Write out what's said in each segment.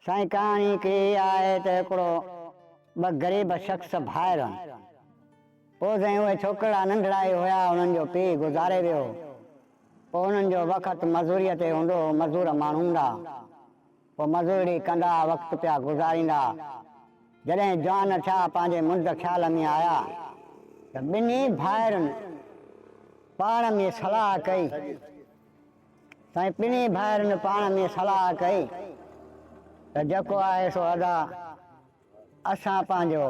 سائين ڪهاڻي هڪڙي اها آهي ته هڪڙو ٻه غريب شخص ڀائر هن. پوء سائين اهي ڇوڪرڙا ننڍڙا ئي هيا انهن جو پيء گذاري ويو هو. پوء انهن جو وقت مزوريء تي هوندو هو مزور ماڻهو هوندا ها. پوء مزورڙي ڪندا وقت پيا گذاريندا. جڏهن جوان ٿيا پنهنجي منڊ خيال ۾ آيا ته ٻنهي ڀائرن پاڻ ۾ صلاح ڪئي. سائين ٻنهي ڀائرن پاڻ ۾ صلاح ڪئي ته جيڪو آهي سو ادا اسان پنهنجو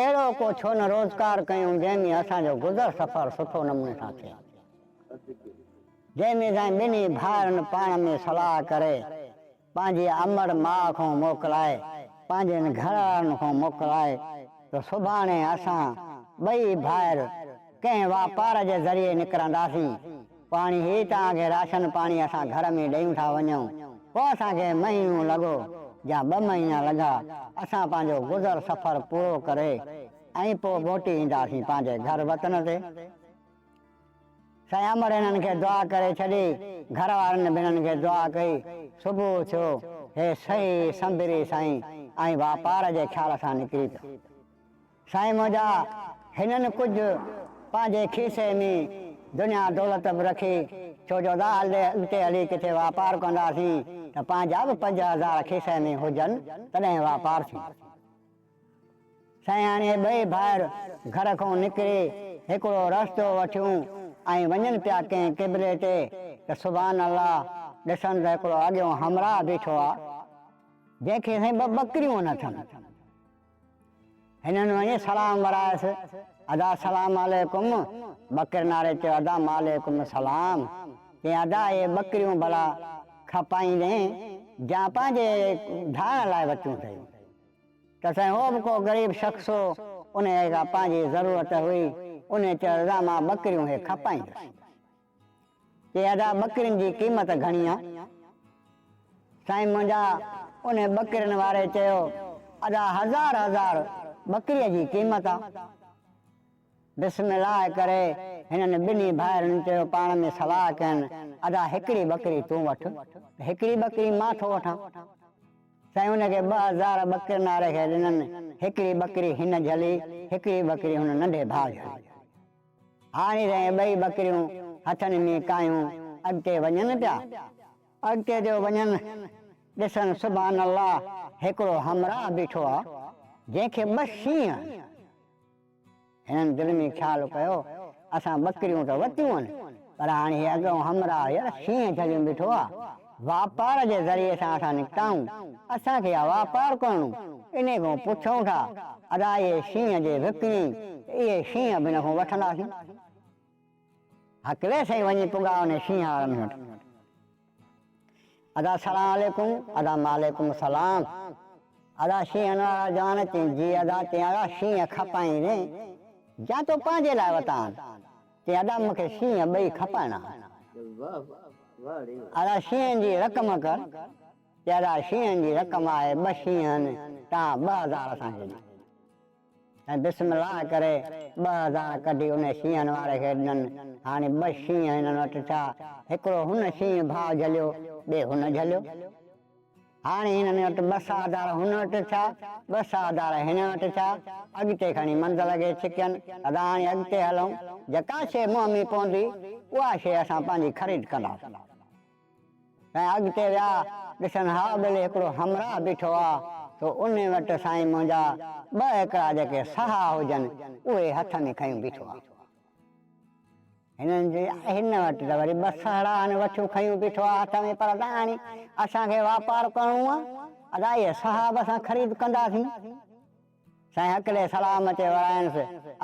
اهڙو ڪو ڇو نه روزگار ڪيون جنهن ۾ اسان جو گذر سفر سٺو نموني سان ٿئي. جنهن ۾ سائين ٻنهي ڀائرن پاڻ ۾ صلاح ڪري پنهنجي امڙ ماء کان موڪلائي پنهنجن گهر وارن کان موڪلائي ته سڀاڻي اسان ٻئي ڀائر ڪنهن واپار جي ذريعي نڪرنداسين. پاڻي هي توهان کي راشن پاڻي اسان گهر ۾ ڏيون ٿا وڃون. پوء اسان کي مهينو لڳو يا ٻه مهينا لڳا اسان پنهنجو گذر سفر پورو ڪري ۽ پوء موٽي اينداسين پنهنجي گهر وطن تي. سائين امڙ هنن کي دعا ڪري ڇڏي، گهر وارن به هنن کي دعا ڪئي. صبح ٿيو، هي سهي سنڀري سائين ۽ واپار جي خيال سان نڪري پيو. سائين منهنجا، هنن ڪجهه پنهنجي کيسي ۾ دنيا دولت به رکي، ڇو جو ادا هلدي اڳتي هلي ڪٿي واپار ڪنداسين ته پنهنجا به 5000 کيسي ۾ هجن تڏهن واپار ٿيندو. سائين هاڻي اهي ٻئي ڀائر گهر کان نڪري هڪڙو رستو وٺيون ۽ وڃن پيا ڪنهن قبلي تي ته سبحان الله ڏسن ته هڪڙو اڳيون همراهه بيٺو آ جنهن کي سائين ٻه ٻڪريون اٿن. هنن وڃي سلام ورايس، ادا سلام عليڪم، ٻڪرين واري چيو ادا معليڪم سلام، چيائين ادا اهي ٻڪريون ڀلا کپائيندين جا پنهنجي ڌارڻ لاء ورتيون اٿئي؟ ته سائين هو به ڪو غريب شخص هو، انهيء کي ڪا پنهنجي ضرورت هئي، انهيء چيو ادا مان ٻڪريون هي کپائيندس. چي ادا ٻڪرين جي قيمت گهڻي آ؟ سائين منهنجا انهي ٻڪرين واري چيو ادا هزار هزار ٻڪريء جي قيمت آ. بسم الله ڪري هنن ٻنهي ڀائرن چيو پاڻ ۾ صلاح ڪين ادا هڪڙي ٻڪري تون وٺ ته هڪڙي ٻڪري مان ٿو وٺان. سائين ان کي 2000 ٻڪرين واري کي ڏنن هڪڙي ٻڪري هن جهلي هڪڙي ٻڪري هن ننڍي ڀاء جهلي. هاڻي سائين ٻئي ٻڪريون هٿن ۾ ڪاهيون اڳتي وڃن پيا. اڳتي جو وڃن ڏسن سبحان الله هڪڙو همراهه بيٺو آ جنهن کي ٻه شينهن آهن. هنن دل ۾ خيال ڪيو اسان ٻڪريون ته ورتيون آهن پر هاڻي هي اڳيون همراهه يار شينهن جهليون بيٺو آ. واپار جي ذريعي سان اسان نڪتا آهيون، اسان کي آ واپار ڪرڻو، انهي کان پڇون ٿا، ادا اهي شينهن جي وڪڻي ته اهي شينهن به هن کان وٺنداسين. هڪلي سائين وڃي پڳا انهي شينهن وارن وٽ. ادا سلام عليڪم، ادا معليڪم سلام. ادا شينهن وارا جوان چين جي ادا، چين ادا شينهن کپائيندين جا تو پنهنجي لاء وتان. چي ادا مون کي شينهن ٻئي کپائڻا آهن. ادا شينهن جي رقم ڪر. چي ادا شينهن جي رقم آهي ٻه شينهن تان 2000 اسان کي ڏي. ۽ بسم الله ڪري 2000 ڪڍي ان شينهن واري کي ڏنن. هاڻي ٻه شينهن هنن وٽ ٿيا. هڪڙو هن شينهن ڀاء جهليو، ٻئي هن جهليو. هاڻي هنن وٽ ٻه ساهدار هن وٽ ٿيا، ٻه ساهدار هن وٽ ٿيا. اڳتي کڻي منزل کي ڇڪين، ادا هاڻي اڳتي هلون، جيڪا شيء منهن ۾ پوندي، اها شيء اسان پنهنجي خريد ڪنداسون. سائين اڳتي ويا، ڏسن ها ٻيلي هڪڙو همراهه بيٺو آ، سو انهي وٽ سائين منهنجا ٻه هڪڙا جيڪي سها هجن، اهي هٿ ۾ کنيون بيٺو آ. هنن جي هن وٽ ته وري ٻه سهڙا آهن، وٺيون کنيون بيٺو آ هٿ ۾ پر ادا هاڻي اسان کي واپار ڪرڻو آ، ادا اهي سها به اسان خريد ڪنداسين. سائين هڪلي سلام اچي ورائينس،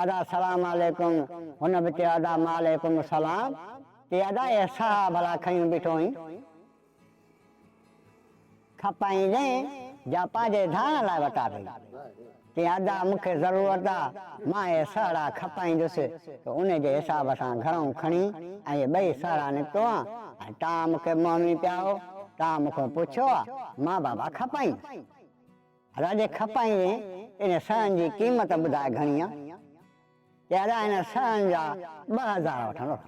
ادا سلام عليڪم، هن به چيو ادا معليڪم السلام، چي ادا اهي سها ڀلا کنيون بيٺو آهين؟ کپائيندين جا پنهنجي ڌاڻ لاء وتا اٿئي؟ چيائين، ادا مون کي ضرورت آ، مان اهي سهڙا کپائيندس ته انهي جي حساب سان گهرئون کڻي ۽ اهي ٻئي سهڙا نڪتو آن ۽ توهان مون کي منهن ۾ پيا هو، توهان مون کان پڇيو آ، مان بابا کپائيندس. ادا جي کپائيندين ته انهي سهن جي قيمت ٻڌاء گهڻي آ؟ چيائين، ادا هن سهن جا 2000 وٺندس.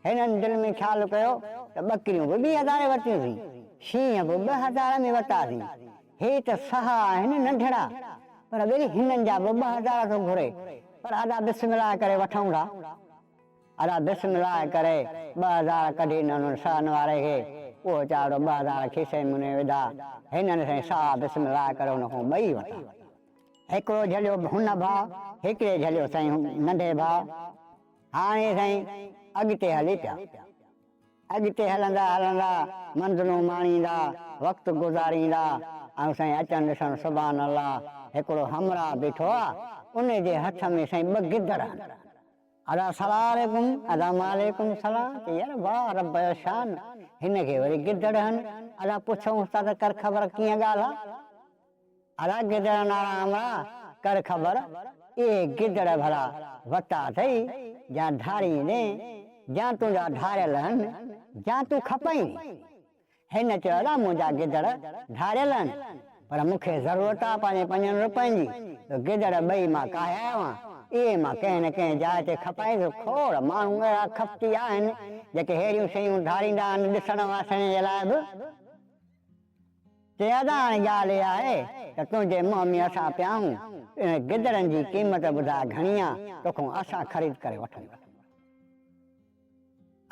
هنن دل ۾ خيال ڪيو ته ٻڪريون به ٻي هزاري ورتيون سين، شينهن به 2000 ۾ ورتاسين. هي ته سها آهن ننڍڙا، پر وري هنن جا به 2000 ٿو گهري. پر ادا بسم الله ڪري وٺون ٿا. ادا بسم الله ڪري 2000 ڪڍي ڏنن سهن واري کي. اهو چاڙهو 2000 کيسي ۾ منهن وڌا. هنن سائين سها بسم الله ڪري هن کان ٻئي ورتا. هڪڙو جهليو هن ڀاء، هڪڙي جهليو سائين ننڍي ڀاء. هاڻي سائين اڳتي هلي پيا. اڳتي هلندا هلندا، منزلون ماڻيندا، وقت گذاريندا ۽ سائين اچن ڏسن سبحان الله هڪڙو همراهه بيٺو آ، ان جي هٿ ۾ سائين ٻه گدڙ آهن. ادا سلام عليڪم، ادا وعليڪم سلام، چي يار واهه رب جو شان، هن کي وري گدڙ آهن، ادا پڇئونس ٿا ته ڪر خبر ڪيئن ڳالهه آ؟ ادا گدڙ نارا همراهه ڪر خبر، اهي گدڙ ڀلا وتا اٿئي جا ڌاريندين، جا تنهنجا ڌاريل هن، جا تون کپائيندين؟ هن چيو ادا منهنجا گدڙ ڌاريل هن، پر مون کي ضرورت آ پنهنجي پنجن روپين جي، جو گدڙ ٻئي مان ڪاهي آيو آهيان، اهي مان ڪنهن نه ڪنهن جاء تي کپائيندس. کوڙ ماڻهو اهڙا کپتي آهن، جيڪي ههڙيون شيون ڌاريندا آهن، ڏسڻ واسڻ جي لاء به. چي ادا هاڻي ڳالهه اها آهي ته تنهنجي منهن ۾ اسان پيا آهيون، انهن گدڙن جي قيمت ٻڌاء گهڻي آ، توکان اسان خريد ڪري وٺون ٿا.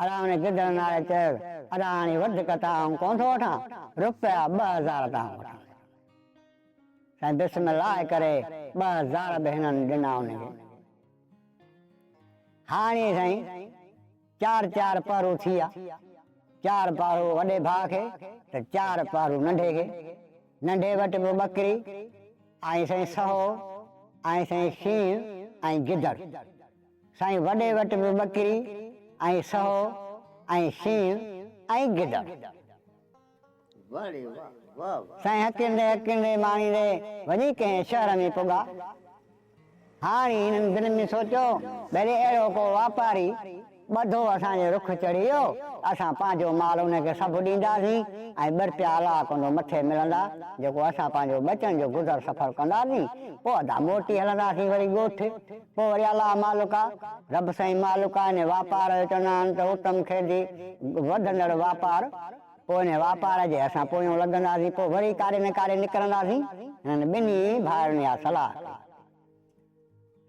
ادا ان گدڙ ناري چيس، ادا هاڻي وڌيڪ ته آئون ڪونه ٿو وٺان، روپيا 2000 ته آئون وٺان ٿو. سائين بسم الله ڪري 2000 به هنن ڏنا ان کي. هاڻي سائين چار چار پهرو ٿي ويا. چار پهرو وڏي ڀاء کي ته چار پهرو ننڍي کي. ننڍي وٽ به ٻڪري ۽ سائين سهو ۽ سائين شينهن ۽ گدڙ. سائين وڏي وٽ به ٻڪري ۽ سهو ۽ شينهن ۽ گدڙ. سائين هڪيندي هڪيندي ماڻيندي وڃي ڪنهن شهر ۾ پڳا. هاڻي هنن دل ۾ سوچيو، ڀلي اهڙو ڪو واپاري ٻڌو اسان جي رخ چڙهي ويو، اسان پنهنجو مال ان کي سڀ ڏينداسين ۽ ٻه رپيا الله ڪندو مٿي ملندا، جيڪو اسان پنهنجو ٻچن جو گذر سفر ڪنداسين، پوء ادا موٽي هلنداسين وري ڳوٺ، پوء وري الله مالڪ آ، رب سائين مالڪ آ، انهي واپار جو چوندا آهن ته اتم کيدي وڌندڙ واپار. پوء انهيء واپار جي اسان پويون لڳنداسين، پوء وري ڪاڏي نه ڪاڏي نڪرنداسين. هنن ٻنهي ڀائرن اها صلاح ڪئي.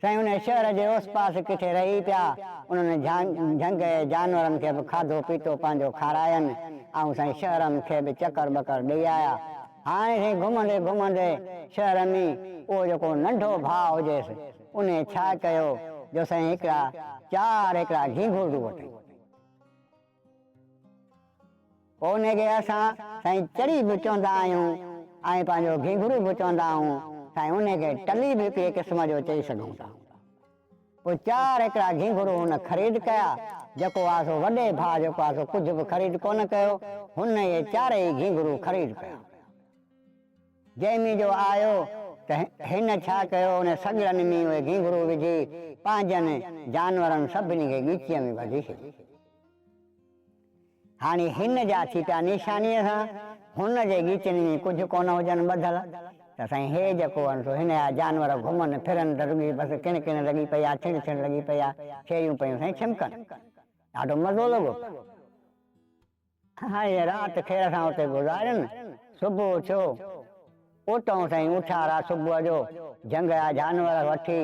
سائين انهيء شهر جي اوس پاس ڪٿي رهي پيا. انهن جهنگ جي جانورن کي به کاڌو پيتو پنهنجو کاراين ۽ سائين شهرن کي به چڪر ٻڪر ڏئي آيا. هاڻي سائين گهمندي گهمندي شهر ۾ اهو جيڪو ننڍو ڀاء هجيس، انهيء ڇا ڪيو جو سائين هڪڙا چار هڪڙا گهنگهرو وٺي. پوء ان کي اسان سائين چڙي به چوندا آهيون ۽ پنهنجو گهنگهرو به چوندا آهيون، سائين ان کي ٽلي به هڪڙي قسم جو چئي سگهون ٿا. پوء چار هڪڙا گهنگهرو هن خريد ڪيا، جيڪو آ سو وڏي ڀاء جيڪو آ سو ڪجهه به خريد ڪونه ڪيو، هن اهي چارئي گهنگهرو خريد ڪيا. جنهن ۾ جو آيو ته هن ڇا ڪيو، ان سڳڙن ۾ اهي گهنگهرو وجهي پنهنجن جانورن سڀني کي ڳچيء ۾ ٻڌي ڇڏيو. هاڻي هن جا ٿي پيا نشانيء سان، هن جي ڳچين ۾ ڪجهه ڪونه هجن ٻڌل، ته سائين هي جيڪو هن سو هن جا جانور گهمن ڦرن ته رڳي بس ڪڻ ڪڻ لڳي پئي آ، ڇڻ ڇڻ لڳي پئي آ، ڇيريون پيون سائين ڇمڪن. ڏاڍو مزو لڳو پيو. هاڻي رات خير سان اتي گذارين. صبح ٿيو. اتئون سائين اٿيارا صبح جو جهنگ جا جانور وٺي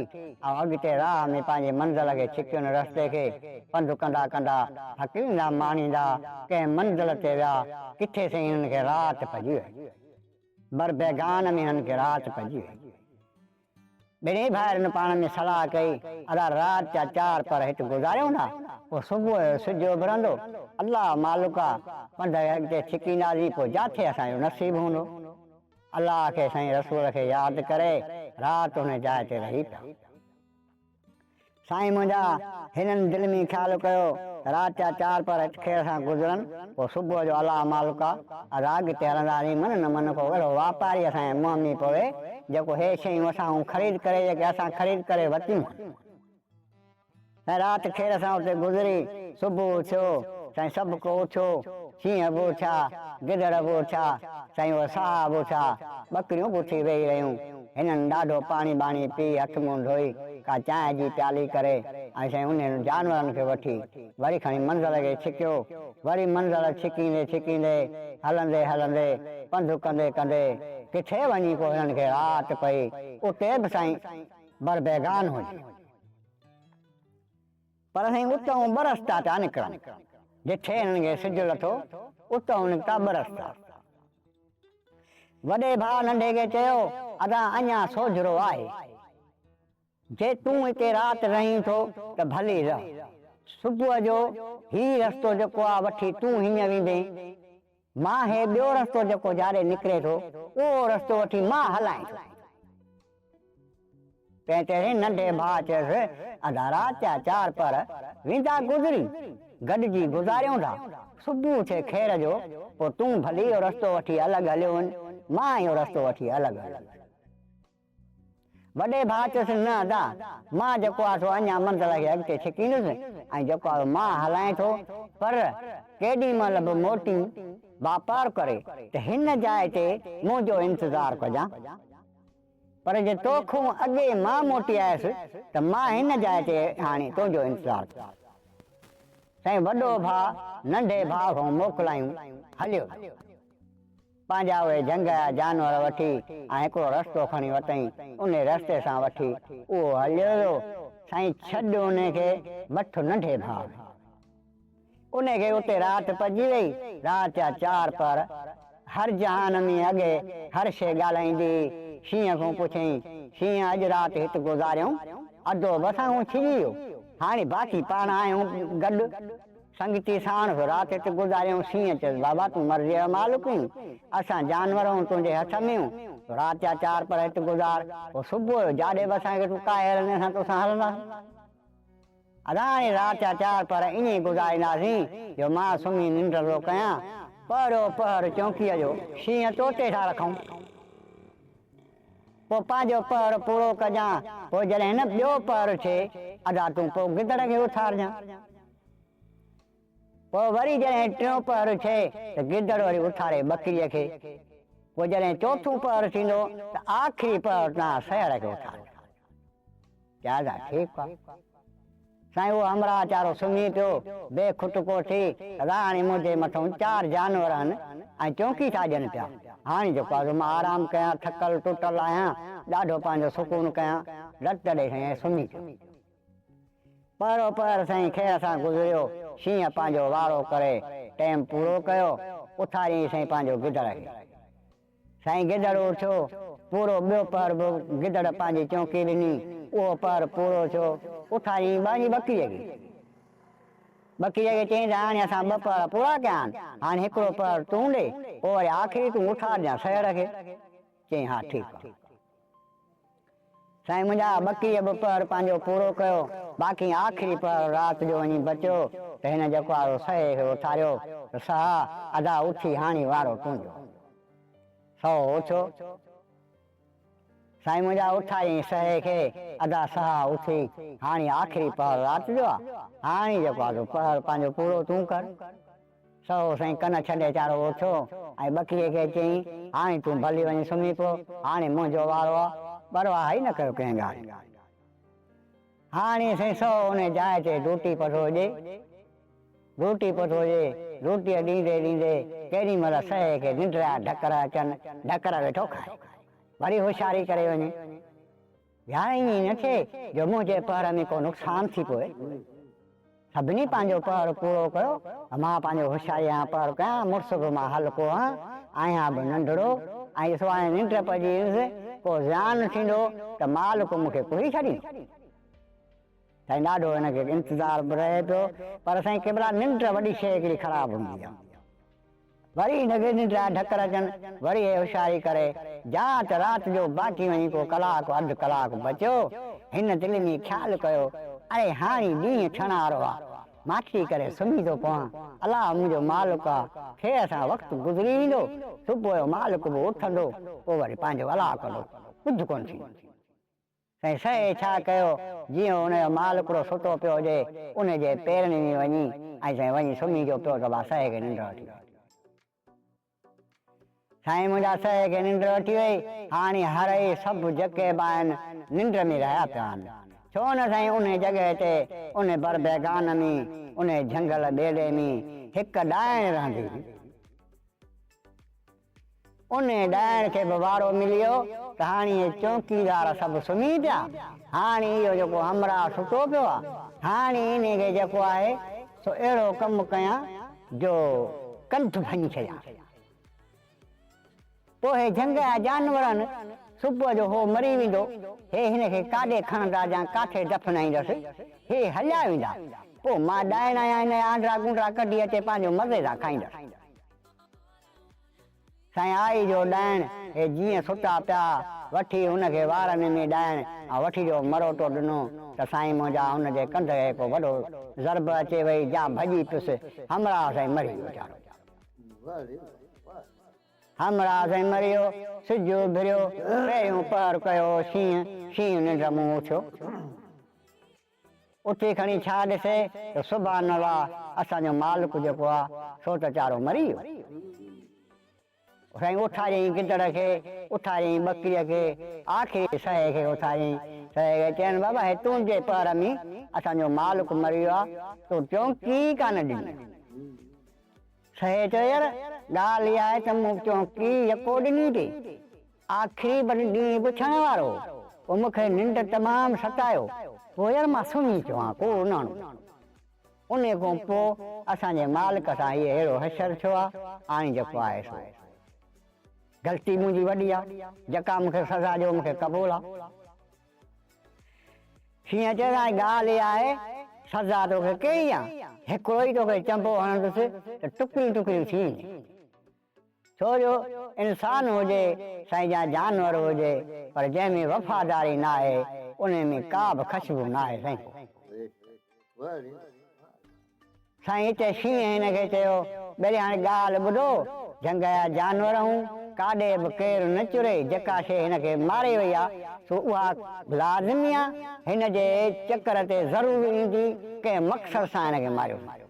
۽ اڳتي راهه ۾ پنهنجي منزل کي ڇڪين رستي کي پنڌ ڪندا ڪندا هڪليندا ماڻيندا ڪنهن منزل تي ويا ڪٿي سائين هنن کي رات پئجي وئي. بربيگان ۾ هنن کي رات پئجي وئي. ٻنهي ڀائرن پاڻ ۾ صلاح ڪئي، ادا رات جا چار پهر هت گذاريون ٿا، پوء صبح جو سج اڀرندو، الله مالڪ آ، پنڌ اڳتي ڇڪينداسين، پوء جاٿي اسان جو نصيب هوندو. الله کي سائين رسول کي ياد ڪري رات ان جاء تي رهي پيا. سائين منهنجا، هنن دل ۾ خيال ڪيو ته رات جا چار پهر هت خير سان گذرن، پوء صبح جو الله مالڪ آ، راڳ تي هلنداسين، من نه من ڪو اهڙو واپاري اسان جي منهن ۾ پوي، جيڪو هي شيون اسان کان خريد ڪري، جيڪي اسان خريد ڪري ورتيون آهن. سائين رات خير سان اتي گذري، صبح ٿيو، سائين سڀ ڪو اٿيو، شينهن به اٿيا، گدڙ به اٿيا، سائين اهي سها به اٿيا، ٻڪريون به اٿي ويهي رهيون. هنن ڏاڍو پاڻي ٻاڻي پي، هٿ منهن ڌوئي، ڪا چانهه جي پيالي ڪري، ۽ سائين انهن جانورن کي وٺي وري کڻي منزل کي ڇڪيو. وري منزل ڇڪيندي ڇڪيندي، هلندي هلندي، پنڌ ڪندي ڪندي، ڪٿي وڃي ڪو هنن کي رات پئي، اتي به سائين بربيگان هجي. پر سائين اتئون ٻه رستا پيا نڪرن. جٿي هنن کي سج لٿو، اتئون نڪتا ٻه رستا. وڏي ڀاء ننڍي کي چيو، ادا اڃا سوجهرو آهي. جي تون هتي رات رهين ٿو ته ڀلي رهه. صبح جو هي رستو جيڪو آ وٺي تون هينئن ويندين. مان هي ٻيو رستو جيڪو جاڏي نڪري ٿو، اهو رستو وٺي مان هلائين ٿو. تنهن تي ننڍي ڀاء چيس، ادا رات جا چار پهر ويندا گذري، گڏجي گذاريون ٿا، صبح ٿئي خير جو، پوء تون ڀلي اهو رستو وٺي الڳ هليو وڃ، مان اهو رستو وٺي الڳ هلندس. وڏي ڀاء چيس، نه ادا، مان جيڪو آهي سو اڃا منزل کي اڳتي ڇڪيندس ۽ جيڪو آهي سو مان هلائين ٿو، پر ڪيڏي مهل به موٽي واپار ڪري ته هن جاء تي منهنجو انتظار ڪجان. پر جي تو کون اڳي مان موٽي آيس ته مان هن جاء تي هاڻي تنهنجو انتظار ڪندس. سائين وڏو ڀاء ننڍي ڀاء کان موڪلايون هليو ويو. پنهنجا اهي جهنگ جا جانور وٺي ۽ هڪڙو رستو کڻي وتئين، انهي رستي سان وٺي اهو هليو ويو. سائين ڇڏ انهي کي وٺ ننڍي ڀاء کي. انهي کي اتي رات پئجي وئي. رات جا چار پهر. هر جهان ۾ اڳي هر شيء ڳالهائيندي هئي. شينهن کان پڇيائين، شينهن اڄ رات هت گذاريون؟ اڌو به اسان کان ڇڄي ويو. هاڻي باقي پاڻ آهيون گڏ. سنگتي ساڻ سو رات هت گذاريون. شينهن چيس، بابا تون مرضيء جو مالڪ آهين. اسان جانور آهيون تنهنجي هٿ ۾ آهيون. رات جا چار پهر هت گذار. پوء صبح جو جاڏي به اسان کي تون ڪاهي هلندين اسان توسان هلنداسين. ادا هاڻي رات جا چار پهر ائين ئي گذارينداسين جو مان سمهي ننڊ ٿو ڪيان. پهريون پهر چونڪيء جو شينهن توتي ٿا رکون. پوء پنهنجو پهر پورو ڪجان. پوء جڏهن نه ٻيو پهر ٿئي، ادا تون پوء گدڙ کي اٿارجان. پوء وري جڏهن ٽيون پهر ٿئي ته گدڙ وري اٿاري ٻڪريء کي. پوء جڏهن چوٿون پهر ٿيندو ته آخري پهر تان سيهڙ کي اٿارجان. چيائين ٺيڪ آ. سائين اهو همراهه چارو سمهي پيو، بي کٽڪو ٿي، ادا هاڻي منهنجي مٿئون چار جانور آهن ۽ چونڪي ٿا ڏين پيا، هاڻي جيڪو آ سو مان آرام ڪيان، ٿڪل ٽٽل آهيان، ڏاڍو پنهنجو سڪون ڪيان، رت ڏئي سائين ۽ سمهي پيو. پهرو پهر سائين خير سان گذريو، شينهن پنهنجو وارو ڪري ٽيم پورو ڪيو، اٿاريائين سائين پنهنجو گدڙ کي. سائين گدڙ اٿيو، پورو ٻيو پهر به گدڙ پنهنجي چونڪي ڏني، اهو پهر پورو ٿيو، اٿاريائين ٻانهي ٻڪريء کي. ٻڪريء کي چيائين ته هاڻي اسان ٻه پهر پورا ڪيا آهن، هاڻي هڪڙو پهر تون ڏي، پوء وري آخري تون اٿارجان سيهڙ کي. چيائين ها ٺيڪ آ. سائين منهنجا ٻڪريء به پهر پنهنجو پورو ڪيو، باقي آخري پهر رات جو وڃي بچيو ته هن جيڪو آ سو سهي کي اٿاريو ته سها ادا اٿي هاڻي وارو تنهنجو. سهو اٿيو. سائين منهنجا اٿاريائين سهي کي، ادا سها اٿي هاڻي آخري پهر رات جو آ، هاڻي جيڪو آ سو پهر پنهنجو پورو تون ڪر. سهو سائين ڪن ڇڏي چارو اٿيو ۽ ٻڪريء کي چيائين، هاڻي تون ڀلي وڃي سمهي پو، هاڻي منهنجو وارو آ. پرواهه ئي نه ڪيو ڪنهن ڳالهه جي. هاڻي سائين سهو انهيء جاء تي روٽي پٺو ڏي، روٽي پٺو ڏي، روٽيء ڏيندي ڏيندي ڪيڏي مهل سهي کي ننڊ جا ڍڪر اچن، ڍڪر ويٺو کائي. وري هوشياري ڪري وڃي. يار ائين نه ٿئي جو منهنجي پهر ۾ ڪو نقصان ٿي پوي. سڀني پنهنجو پهر پورو ڪيو ته مان پنهنجو هوشياريء سان پهر ڪيان، مڙس به مان هلڪو آهيان، آهيان به ننڍڙو ۽ ڏسو هاڻي ننڊ پئجي ويندس، ڪو زيان ٿيندو ته مالڪ مون کي ڪهي ڇڏيندو. سائين ڏاڍو هن کي انتظار به رهي پيو پر سائين قبلا ننڊ وڏي شيء هڪڙي خراب هوندي آهي. وري هن کي ننڊ جا ڍڪر اچن، وري هي هوشياري ڪري، جان ته رات جو باقي وڃي ڪو ڪلاڪ اڌ ڪلاڪ بچيو. هن دل ۾ خيال ڪيو، اڙي هاڻي ڏينهن ٿيڻ وارو آ، ماٺي ڪري سمهي ٿو پوان، الله منهنجو مالڪ آ، خير سان وقت گذري ويندو، صبح جو مالڪ به اٿندو، پوء وري پنهنجو الله ڪندو، ڪجهه ڪونه ٿيندو. سائين سهي ڇا ڪيو، جيئن ان جو مالڪڙو ستو پيو هجي، ان جي پيرن ۾ وڃي ۽ سائين وڃي سمهي جو پيو ته با سهي کي ننڊ وٺي وئي. سائين منهنجا سهي کي ننڊ وٺي وئي، هاڻي هرئي سڀ جيڪي به آهن ننڊ ۾ رهيا پيا آهن. ڇو نه سائين انهي جڳهه تي، انهي بر بيگان ۾، انهي جهنگل ٻيلي ۾ هڪ ڏائڻ رهندي هئي. انهي ڏائڻ کي به وارو ملي ويو ته هاڻي اهي چونڪيدار سڀ سمهي پيا، هاڻي اهو جيڪو همراهه ستو پيو آ، هاڻي انهي کي جيڪو آهي سو اهڙو ڪم ڪيان جو ڪنڌ ڀڃي ڇڏيان. پوء هي جهنگ جا جانورن صبح جو هو مري ويندو، هي هن کي ڪاڏي کڻندا يا ڪاٿي دفنائيندس، هي هليا ويندا، پوء مان ڏائڻ آهيان هن جا آنڊرا گونڊرا ڪڍي اچي پنهنجو مزي سان کائيندس. سائين آئي جو ڏائڻ، هي جيئن ستا پيا، وٺي هن کي وارن ۾ ڏائڻ ۽ وٺي جو مروٽو ڏنو ته سائين منهنجا هن جي ڪنڌ کي هڪ وڏو ضرب اچي وئي جا ڀڄي پيس، همراهه سائين مري ويو ويچارو. همراهه سائين مري ويو، سج اڀريو، پهريون پهر ڪيو شينهن، شينهن ننڊ مون اٿيو. اٿي کڻي ڇا ڏسي ته سبحان الله اسان جو مالڪ جيڪو آ سو ته چارو مري ويو. سائين اٿاريائين گدڙ کي، اٿاريائين ٻڪريء کي، آخري سهي کي اٿاريائين. سهي کي چين بابا هي تنهنجي پهر ۾ اسان جو مالڪ مري ويو آ، تو چونڪي ئي ڪانه ڏني. سهي چيو يار ڳالهه اها آهي ته مون چونڪي يڪو ڏني ٿي. آخري بس ڏينهن پڇڻ وارو هو. پوء مون کي ننڊ تمام ستايو. پوء يار مان سمهي پيو آهيان ڪو نه هڻو. انهي کان پوء اسان جي مالڪ سان هيء اهڙو حشر ٿيو آهي. هاڻي جيڪو آهي سو. غلطي منهنجي وڏي آهي. جيڪا مون کي سزا ڏيو مون کي قبول آهي. شينهن چيس، هاڻي ڳالهه اها آهي، سزا توکي ڪهڙي ڏيان؟ هڪڙو ئي توکي چنبو هڻندس ته ٽڪريون ٽڪريون ٿي ويندين. ڇو جو انسان هجي سائين يا جانور هجي پر جنهن ۾ وفاداري ناهي انهي ۾ ڪا به خشبو ناهي سائين. سائين هتي شينهن هن کي چيو، ٻيلي هاڻي ڳالهه ٻڌو، جهنگ جا جانور هون، ڪاڏي به ڪير نه چري، جيڪا شيء هن کي ماري وئي آ، سو اها لازمي آ، هن جي چڪر تي ضرور ايندي، ڪنهن مقصد سان هن کي ماريو ويندو.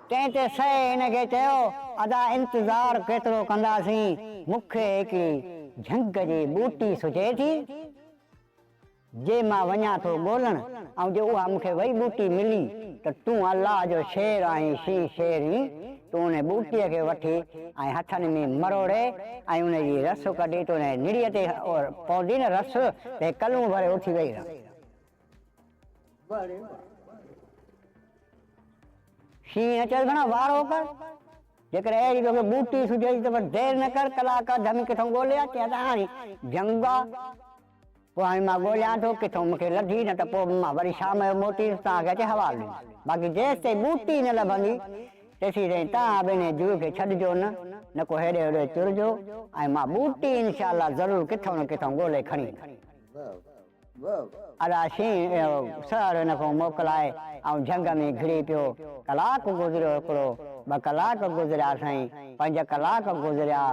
تنهن تي سهي هن کي چيو، ادا انتظار ڪيترو ڪنداسين، مون کي هڪڙي جهنگ جي ٻوٽي سجهي ٿي، جي مان وڃان ٿو ڳولڻ ۽ جي اها مون کي وئي ٻوٽي ملي ته تون الله جو شير آهين شينهن شير هين، تون ان ٻوٽيء کي وٺي ۽ هٿن ۾ مروڙي ۽ ان جي رس ڪڍي تون ان جي نڙيء تي پوندي نه رس ته هي ڪلون ڀري اٿي ويهي رهندو. شينهن چيس گهڻا وارو ڪر، جيڪڏهن اهڙي توکي ٻوٽي سجهي ٿي ته بس دير نه ڪر، ڪلاڪ اڌ ۾ ڪٿئون ڳولي اچ، چيائين ته هاڻي جهنگ آ، پوء هاڻي مان ڳوليان ٿو، ڪٿئون مون کي لڌي نه ته پوء به مان وري شام جو موٽي ايندس، توهان کي اچي حوالو ڏيندس، باقي جيستائين ٻوٽي نه لڀندي، تيسين تائين توهان به انهيء جوء کي ڇڏجو نه، نه ڪو هيڏي هوڏي چرجو ۽ مان ٻوٽي انشاء الله ضرور ڪٿئون نه ڪٿئون ڳولي کڻي ايندس. ادا شينهن اهو سهڙ هن کان موڪلائي ۽ جهنگ ۾ گهڙي پيو. ڪلاڪ گذريو هڪڙو، ٻه ڪلاڪ گذريا سائين، پنج ڪلاڪ گذريا،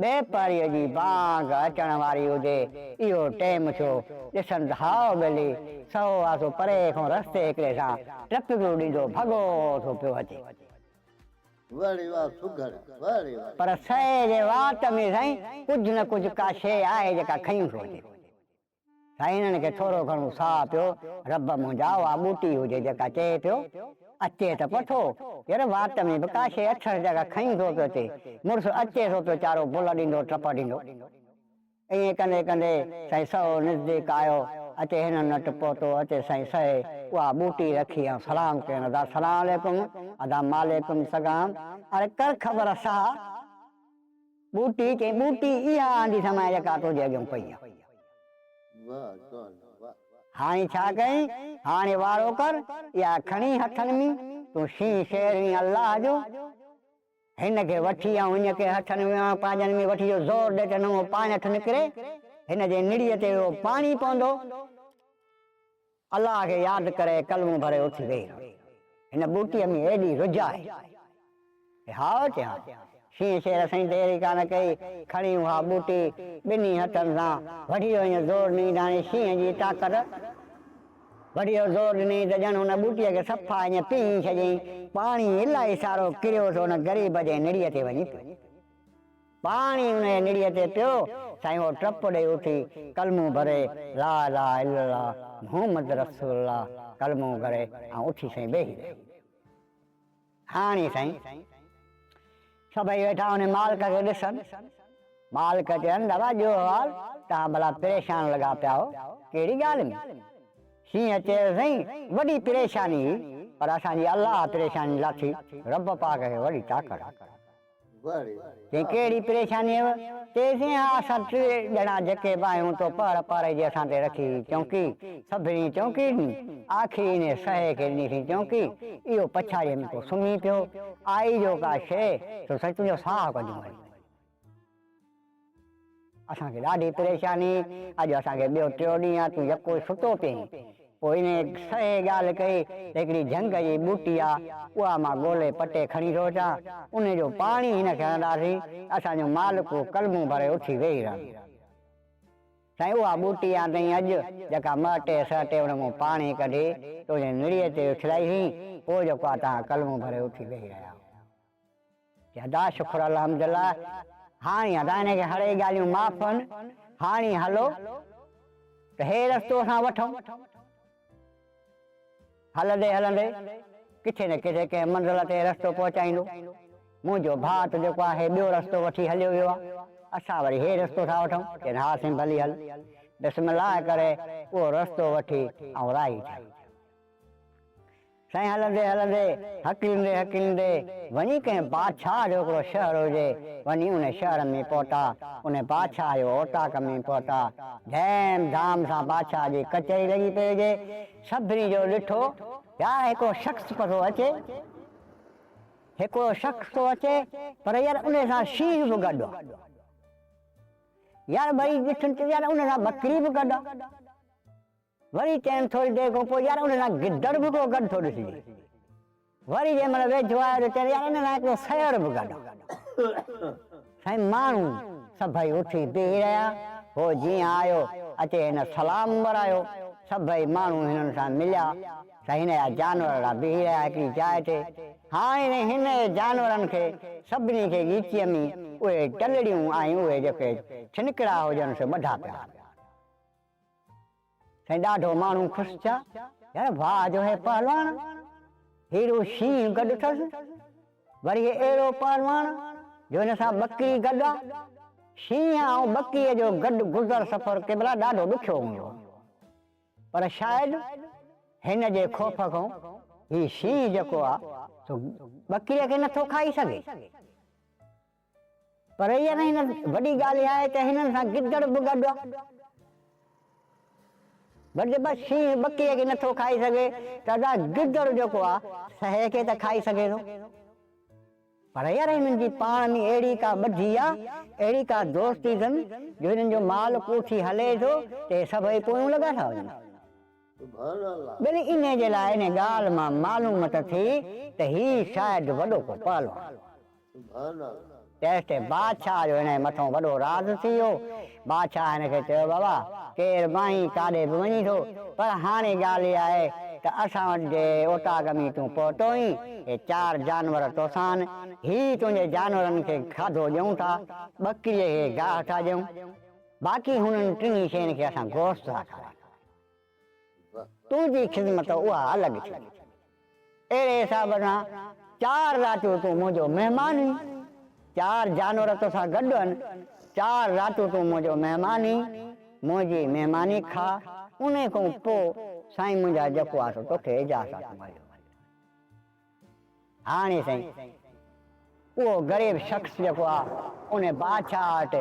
ٻئي پهريء جي بانگ اچڻ واري هجي، اهو ٽيم ٿيو، ڏسن ته هاء ٻيلي، سهو آسو پري کان رستي هڪڙي سان ٽپڪڙيون ڏيندو ڀڳو ٿو پيو اچي. پر سهي جي وات ۾ سائين ڪجهه نه ڪجهه ڪا شيء آهي جيڪا کنيون ٿو اچي. سائين هنن کي ٿورو گهڻو ساهه پيو، رب منهنجا اها ٻوٽي هجي جيڪا چئي پيو، اچي ته پٺو، ير وات ۾ به ڪا شيء اٿس جيڪا کنيون ٿو پيو اچي، مڙس اچي ٿو پيو چارو بل ڏيندو ٽپ ڏيندو. ائين ڪندي ڪندي سائين سهو نزديڪ آيو، اچي هنن وٽ پهتو، اچي سائين سهي اها ٻوٽي رکي ۽ سلام ڪين، ادا سلام عليڪم، ادا ماليڪم سگام، اڙي ڪر خبر سها. ٻوٽي، چيائين، ٻوٽي اها آندي سمائي جيڪا تنهنجي اڳيون پئي آ. هاڻي ڇا ڪئين؟ هاڻي وارو ڪر، اها کڻي هٿن ۾، تون شينهن شير هئين الله جو، هن کي وٺي ۽ هن کي هٿن ۾ پنهنجن ۾ وٺي جو زور ڏي ته نئون پاڻيٺ نڪري، هن جي نڙيء تي اهو پاڻي پوندو. الله کي ياد ڪري ڪلمو ڀري اٿي ويهي رهيو. هن ٻوٽيء ۾ ايڏي رجهه آهي. هائو چيائين. شينهن شير سائين دير ئي ڪانه ڪئي، کڻي اها ٻوٽي ٻنهي هٿن سان وڍي وڃي زور ڏني ته هاڻي شينهن جي طاقت وڍي زور ڏني ته ڄڻ ان ٻوٽيء کي صفا ائين پيهي ڇڏيائين. پاڻي الائي سارو ڪريو سو ان غريب جي نڙيء تي وڃي پيو. پاڻي ان جي نڙيء تي پيو، سائين اهو ٽپ ڏئي اٿي ڪلمو ڀري لا اله الا الله محمد رسول الله ڪلمو گهري ۽ اٿي سائين ويهي رهيو. هاڻي سائين سڀئي ويٺا ان مالڪ کي ڏسن. مالڪ چين دادا ڏيو حوال توهان ڀلا پريشان لڳا پيا آهيو ڪهڙي ڳالهه ۾؟ شينهن چيو سائين وڏي پريشاني هئي پر اسان جي الله پريشاني لاٿي رب پاڪ کي وڏي طاقت آهي. چيائين ڪهڙي پريشاني هيو؟ چيسين ها اسان ٽي ڄڻا جيڪي به آهيون تو پهر پاري جي اسان تي رکي هئي چونڪي، سڀني چونڪي ڏني، آخري انهي سهي کي ڏنيسين چونڪي، اهو پڇاڙيء ۾ ڪو سمهي پيو، آئي جو ڪا شيء سو سائين تنهنجو ساهه ڪڍي وڃي. اسان کي ڏاڍي پريشاني، اڄ اسان کي ٻيو ٽيو ڏينهن آ، تون يڪو ئي ستو پئين. پوء انهيء سهي ڳالهه ڪئي ته هڪڙي جهنگ جي ٻوٽي آ، اها مان ڳولي پٽي کڻي ٿو اچان، انهيء جو پاڻي هن کي هڻنداسين ته اسان جو مالڪ ڪلمون ڀري اٿي ويهي رهندو. سائين اها ٻوٽي آندئين اڄ، جيڪا مهٽي سهٽي ان مان پاڻي ڪڍي تنهنجي نڙيء تي اڇلائيسين، پوء جيڪو آ تهان ڪلمون ڀري اٿي ويهي رهيا. چي ادا شڪر الحمدالله هاڻي ادا هن کي هڙئي ڳالهيون معاف هن هاڻي هلو ته هي رستو اسان وٺون. هلندي هلندي ڪٿي نه ڪٿي ڪنهن منزل تي رستو پهچائيندو. منهنجو ڀاء ته جيڪو آهي ٻيو رستو وٺي هليو ويو آهي. اسان وري هي رستو ٿا وٺون. چين ها سائين ڀلي هل. بسم الله ڪري اهو رستو وٺي ۽ راهي ٿيا. سائين هلندي هلندي، هڪليندي هڪليندي، وڃي ڪنهن بادشاهه جو هڪڙو شهر هجي، وڃي ان شهر ۾ پهتا، ان بادشاهه جو اوطاق ۾ پهتا، ڌيم ڌام سان بادشاهه جي ڪچهري لڳي پئي هجي، سڀني جو ڏٺو، يار هڪڙو شخص پيو اچي، هڪڙو شخص ٿو اچي، پر يار ان سان شينهن به گڏ آ، يار وري ڏٺن ته يار ان سان ٻڪري به گڏ آ. وري چيم ٿوري دير کان پوء يار ان سان گدڙ به ڪو گڏ ٿو ڏسجي. وري جنهن مهل ويجهو آيو ته چيم يار ان سان هڪڙو سيهڙ به گڏ آ. سائين ماڻهو سڀئي اٿي بيهي رهيا. هو جيئن آيو اچي هن سلام ورايو. سڀئي ماڻهو هنن سان مليا. سائين هن جا جانور اهڙا بيهي رهيا هڪڙي جاء تي. هاڻي سائين هن جي جانورن کي سڀني کي ڳيچيء ۾ اهي ٽلڙيون ۽ اهي جيڪي ڇنڪڙا هجن سي ٻڌا پيا هئا. سائين ڏاڍو ماڻهو خوش ٿيا، يار واهه جو هي پهلواڻ، هيرو شينهن گڏ اٿس، وري هي اهڙو پهلواڻ جو هن سان ٻڪري گڏ آ. شينهن ۽ ٻڪريء جو گڏ گذر سفر قبلا ڏاڍو ڏکيو هوندو آ، پر شايد هن جي خوف کان هي شينهن جيڪو آ سو ٻڪريء کي نٿو کائي سگهي. پر اها نه هن وڏي ڳالهه اها آهي ته هنن سان گدڙ به گڏ آ. وري بس شينهن ٻڪريء کي نٿو کائي سگهي ته ادا گدڙ جيڪو آ سهي کي ته کائي سگهي ٿو. پر يار هنن جي پاڻ ۾ اهڙي ڪا ٻڌي آ، اهڙي ڪا دوستي اٿن جو هنن جو مال ڪوٺي هلي ٿو ته هي سڀئي پويون لڳا ٿا وڃن. ٻلي انهيء جي لاء انهيء ڳالهه مان معلوم ته ٿي ته هي شايد وڏو ڪو پهلوان آهي. تيستائين بادشاهه جو هن جي مٿئون وڏو راز ٿي ويو. بادشاهه هن کي چيو، بابا، ڪير به آهين، ڪاڏي به وڃين ٿو، پر هاڻي ڳالهه اها آهي ته اسان وٽ جي اوطاق ۾ تون پهتو آهين، هي چار جانور توسان آهن، هي تنهنجي جانورن کي کاڌو ڏيون ٿا، ٻڪريء کي گاهه ٿا ڏيون، باقي هنن ٽنهي شين کي اسان گوشت ٿا کارايون. تنهنجي خدمت اها الڳ ٿيندي. اهڙي حساب سان چار راتيون تون منهنجو مهمان هين، چار جانور توسان گڏ هن، چار راتيون تون منهنجو مهمان هين، منهنجي مهماني کاء، انهي کان پوء سائين منهنجا جيڪو آ سو توکي اجازت آ تون هليو وڃ. هاڻي سائين اهو غريب شخص جيڪو آ ان بادشاهه وٽ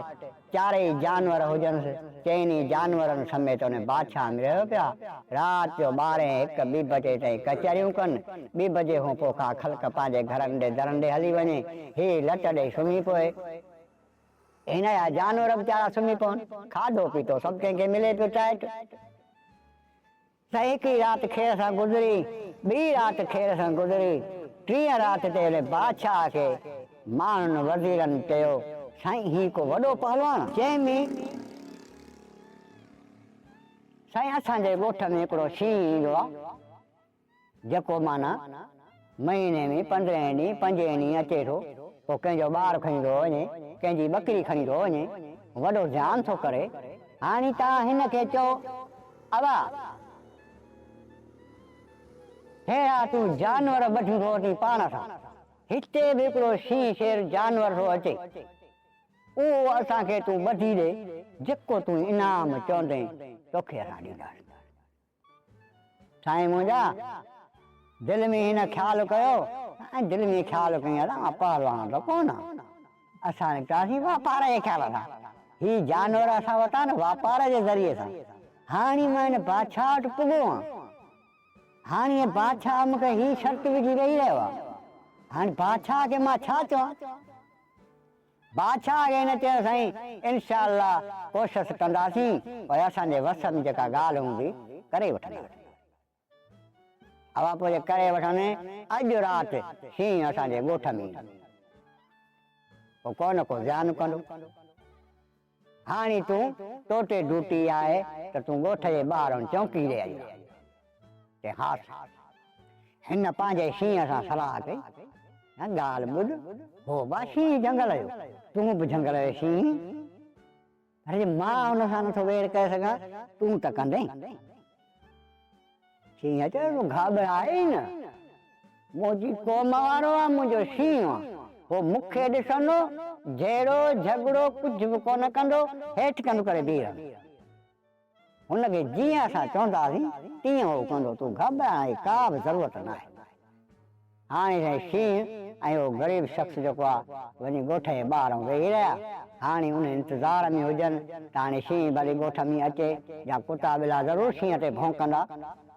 چارئي جانور هجنس، چئني جانورن سميت ان بادشاهه ۾ رهيو پيا. رات جو ٻارهين هڪ ٻي بجي تائين ڪچهريون ڪن، ٻي بجي کان پوء ڪا خلق پنهنجي گهرن ڏي درن ڏي هلي وڃي، هي لٽ ڏئي سمهي پوي. هن جا جانور به ويچارا سمهي پون، کاڌو پيتو سڀ ڪنهن کي ملي پيو ٽائيٽ. سائين هڪڙي رات خير سان گذري، ٻي رات خير سان گذري، ٽين رات تي ان بادشاهه کي ماڻهن وزيرن چيو، سائين هي ڪو وڏو پهلواڻ آ. چيم، سائين اسان جي ڳوٺ ۾ هڪڙو شينهن ايندو آ، جيڪو معنيٰ مهيني ۾ پندرهين ڏينهن پنجين ڏينهن اچي ٿو. ڪو ڪنهن جو ٻار کڻي ٿو وڃي، ڪنهن جي ٻڪري کڻي ٿو وڃي، وڏو زيان ٿو ڪري. هاڻي توهان هن کي چئو، ابا! ههڙا تون جانور ٻڌيون ٿو اچين پاڻ سان، هتي به هڪڙو شينهن شير جانور ٿو اچي، اهو اسان کي تون ٻڌي ڏي، جيڪو تون انعام چوندين، توکي اسان ڏينداسين. سائين منهنجا! دل ۾ هن خيال ڪيو ۽ دل ۾ خيال ڪيائين ادا مان پهلوان ته ڪونه آهيان. اسان نڪتاسين واپار جي خيال سان. هي جانور اسان وٽان واپار جي ذريعي سان. هاڻي مان هن بادشاهه وٽ پڳو آهيان. هاڻي هي بادشاهه مون کي هي شرط وجهي ويهي رهيو آهي. هاڻي بادشاهه کي مان ڇا چوان؟ بادشاهه کي هن چيو سائين انشاء الله ڪوشش ڪنداسين پر اسان جي وس ۾ جيڪا ڳالهه هوندي ڪري وٺنداسين. اها پوء جي ڪري وٺن اڄ رات شينهن اسان جي ڳوٺ ۾ ايندو پوء ڪو نه ڪو زيان ڪندو. هاڻي تون توتي ڊيوٽي آهي ته تون ڳوٺ جي ٻاهرئون چونڪي ڏي اچ. چي ها سائين. هن پنهنجي شينهن سان صلاح ڪئي، نه ڳالهه ٻڌ، هو به شينهن جهنگل جو، تون به جهنگل جو شينهن، پر جي مان هن سان نٿو ويڙهه ڪري سگهان، تون ته ڪندين. شينهن چيو، تون گهاٻراء ئي نه، منهنجي قوم وارو آ، منهنجو شينهن آ، هو مون کي ڏسندو، جهيڙو جهڳڙو ڪجهه به ڪونه ڪندو، هيٺ ڪنڌ ڪري بيهي رهندو. هن کي جيئن اسان چونداسين، تيئن هو ڪندو، تون گهٻرائڻ جي ڪا به ضرورت ناهي. هاڻي سائين شينهن ۽ اهو غريب شخص جيڪو آ، وڃي ڳوٺ جي ٻاهرئون ويهي رهيا. هاڻي ان انتظار ۾ هجن ته هاڻي شينهن ڀلي ڳوٺ ۾ اچي يا ڪتا ٻلا ضرور شينهن تي ڀونڪندا.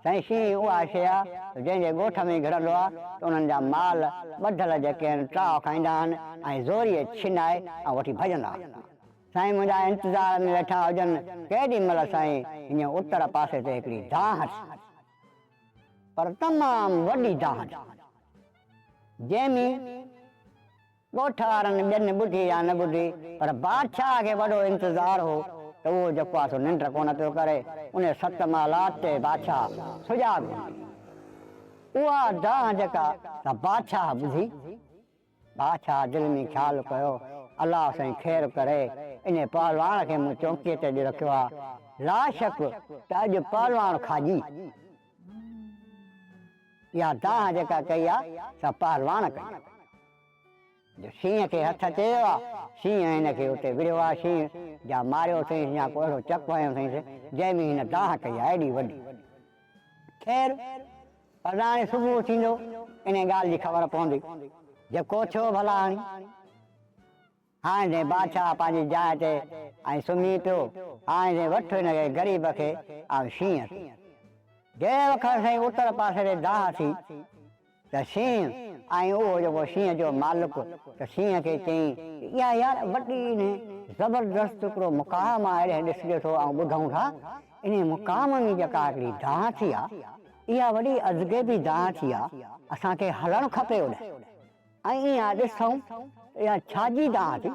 سائين شينهن اها شيء آ ته جنهن جي ڳوٺ ۾ گهڙندو آ ته انهن جا مال ٻڌل جيڪي آهن ٽاهه کائيندا آهن ۽ زوريء ڇنائي ۽ وٺي ڀڄندا آهن. سائين منهنجا انتظار ۾ ويٺا هجن، ڪيڏي مھل سائين ھينئن اتر پاسي تي ھڪڙي دانهن ٿي، پر تمام وڏي دانهن ٿي، جنهن ۾ ڳوٺ وارن ٻين ٻڌي يا نه ٻڌي، پر بادشاهه کي وڏو انتظار ھو ته اھو جيڪو آ سو ننڊ ڪونه پيو ڪري، انهي ست محلات تي بادشاهه سجاڳ هوندي. اها دانهن جيڪا سا بادشاهه ٻڌي. بادشاهه دل ۾ خيال ڪيو، الله سائين خير ڪري، انهي پهلواڻ کي مون چونڪيء تي اڄ رکيو آ، لاشڪ ته اڄ پهلواڻ کاڄي. اها دانهن جيڪا ڪئي آ، سا پهلواڻ ڪئي آ. جو شينهن کي هٿ اچي ويو آ، شينهن هن کي اتي وڙهيو آ، شينهن جا ماريو اٿئينس يا ڪو اهڙو چڪ هنيو اٿئينس، جنهن ۾ هن دانهن ڪئي آ ايڏي وڏي. خير! پر هاڻي صبح ٿيندو، انهيء ڳالهه جي خبر پوندي. جيڪو ٿيو ڀلا هاڻي. هاڻي جئين بادشاهه پنهنجي جاء تي ۽ سمهي پيو. هاڻي جئين وٺ هن کي غريب کي ۽ شينهن کي. جنهن وقت سائين اتر پاسي تي دانهن ٿي ته شينهن ۽ اهو جيڪو شينهن جو مالڪ ته شينهن کي چيائين ته اها يار وڏي انهي زبردست هڪڙو مقام آهي اهڙي ڏسجي ٿو ۽ ٻڌون ٿا انهي مقام ۾ جيڪا هڪڙي دانهن ٿي آ اها وڏي ازغيبي دانهن ٿي آ اسان کي هلڻ کپي اوڏانهن ۽ اها ڏسون ته اها ڇا جي دانهن ٿي.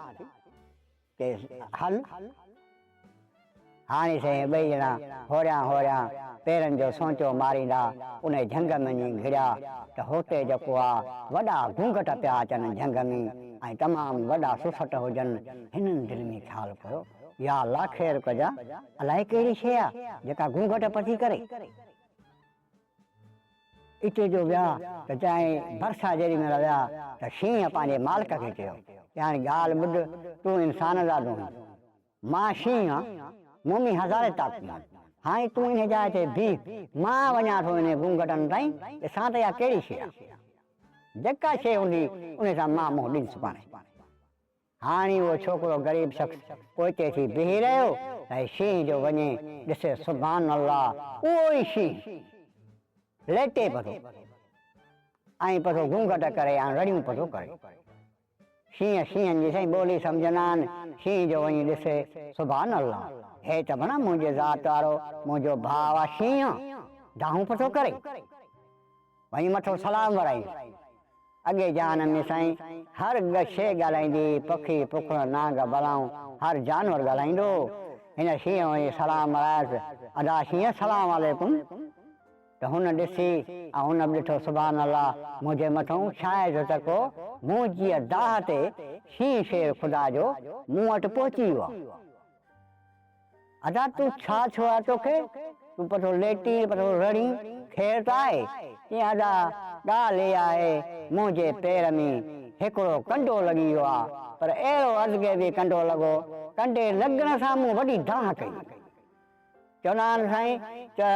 چيس، هل. هاڻي سائين ٻئي ڄڻا هوريان هوريان پيرن جو سونچو ماريندا انهي جهنگ ۾ وڃي گهڙيا ته هوتي جيڪو آ وڏا گهونگهٽ پيا اچن جهنگ ۾ ۽ تمام وڏا سسٽ هجن. هنن دل ۾ خيال ڪيو، يا الله خير ڪجان، الائي ڪهڙي شيء آ جيڪا گهونگهٽ پٿي ڪري. اتي جو ويا ته چيائين ڀرسان جيڏي مهل ويا ته شينهن پنهنجي مالڪ کي چيو ته هاڻي ڳالهه ٻڌ تون انسان زادو آهين مان شينهن آهيان مون ۾ هزارين طاقتون آهن هاڻي تون انهي جاء تي بيهه مان وڃان ٿو انهي گونگهٽن تائين ڏسان ته اها ڪهڙي شيء آهي جيڪا شيء هوندي انهي سان مان منهن ڏيندس پاڻهي. هاڻي اهو ڇوڪرو غريب شخص پوئتي ٿي بيهي رهيو ۽ شينهن جو وڃي ڏسي سبحان الله اهو ئي شينهن ليٽي پٿو ۽ پٿو گهونگهٽ ڪري ۽ رڙيون پٿو ڪري. شينهن شينهن جي سائين ٻولي سمجهندا آهن شينهن جو وڃي ڏسي سبحان الله هي ته ڀلا منهنجي ذات وارو منهنجو ڀاء آ شينهن دانهون پٿو ڪري. وڃي مٿو سلام ورائينس. اڳي جهان ۾ سائين هر شيء ڳالهائيندي هئي، پکي، پکڻ، نانگ، بلائون، هر جانور ڳالهائيندو هو. هن شينهن وڃي سلام ورايس، ادا شينهن سلام عليڪم. ته هن ڏسي ۽ هن به ڏٺو سبحان الله منهنجي مٿئون شايد ته ڪو منهنجيء دانهن تي شينهن شير خدا جو مون وٽ پهچي ويو آ. ادا تون ڇا ٿيو آ توکي؟ تون پٿو ليٽين پٿو رڙين، خير ته آهي؟ چيائين ادا ڳالهه اها آهي منهنجي پير ۾ هڪڙو ڪنڊو لڳي ويو آ، پر اهڙو ازغيبي ڪنڊو لڳو، ڪنڊي لڳڻ سان مون وڏي دانهن ڪئي. چوندا آهن سائين ته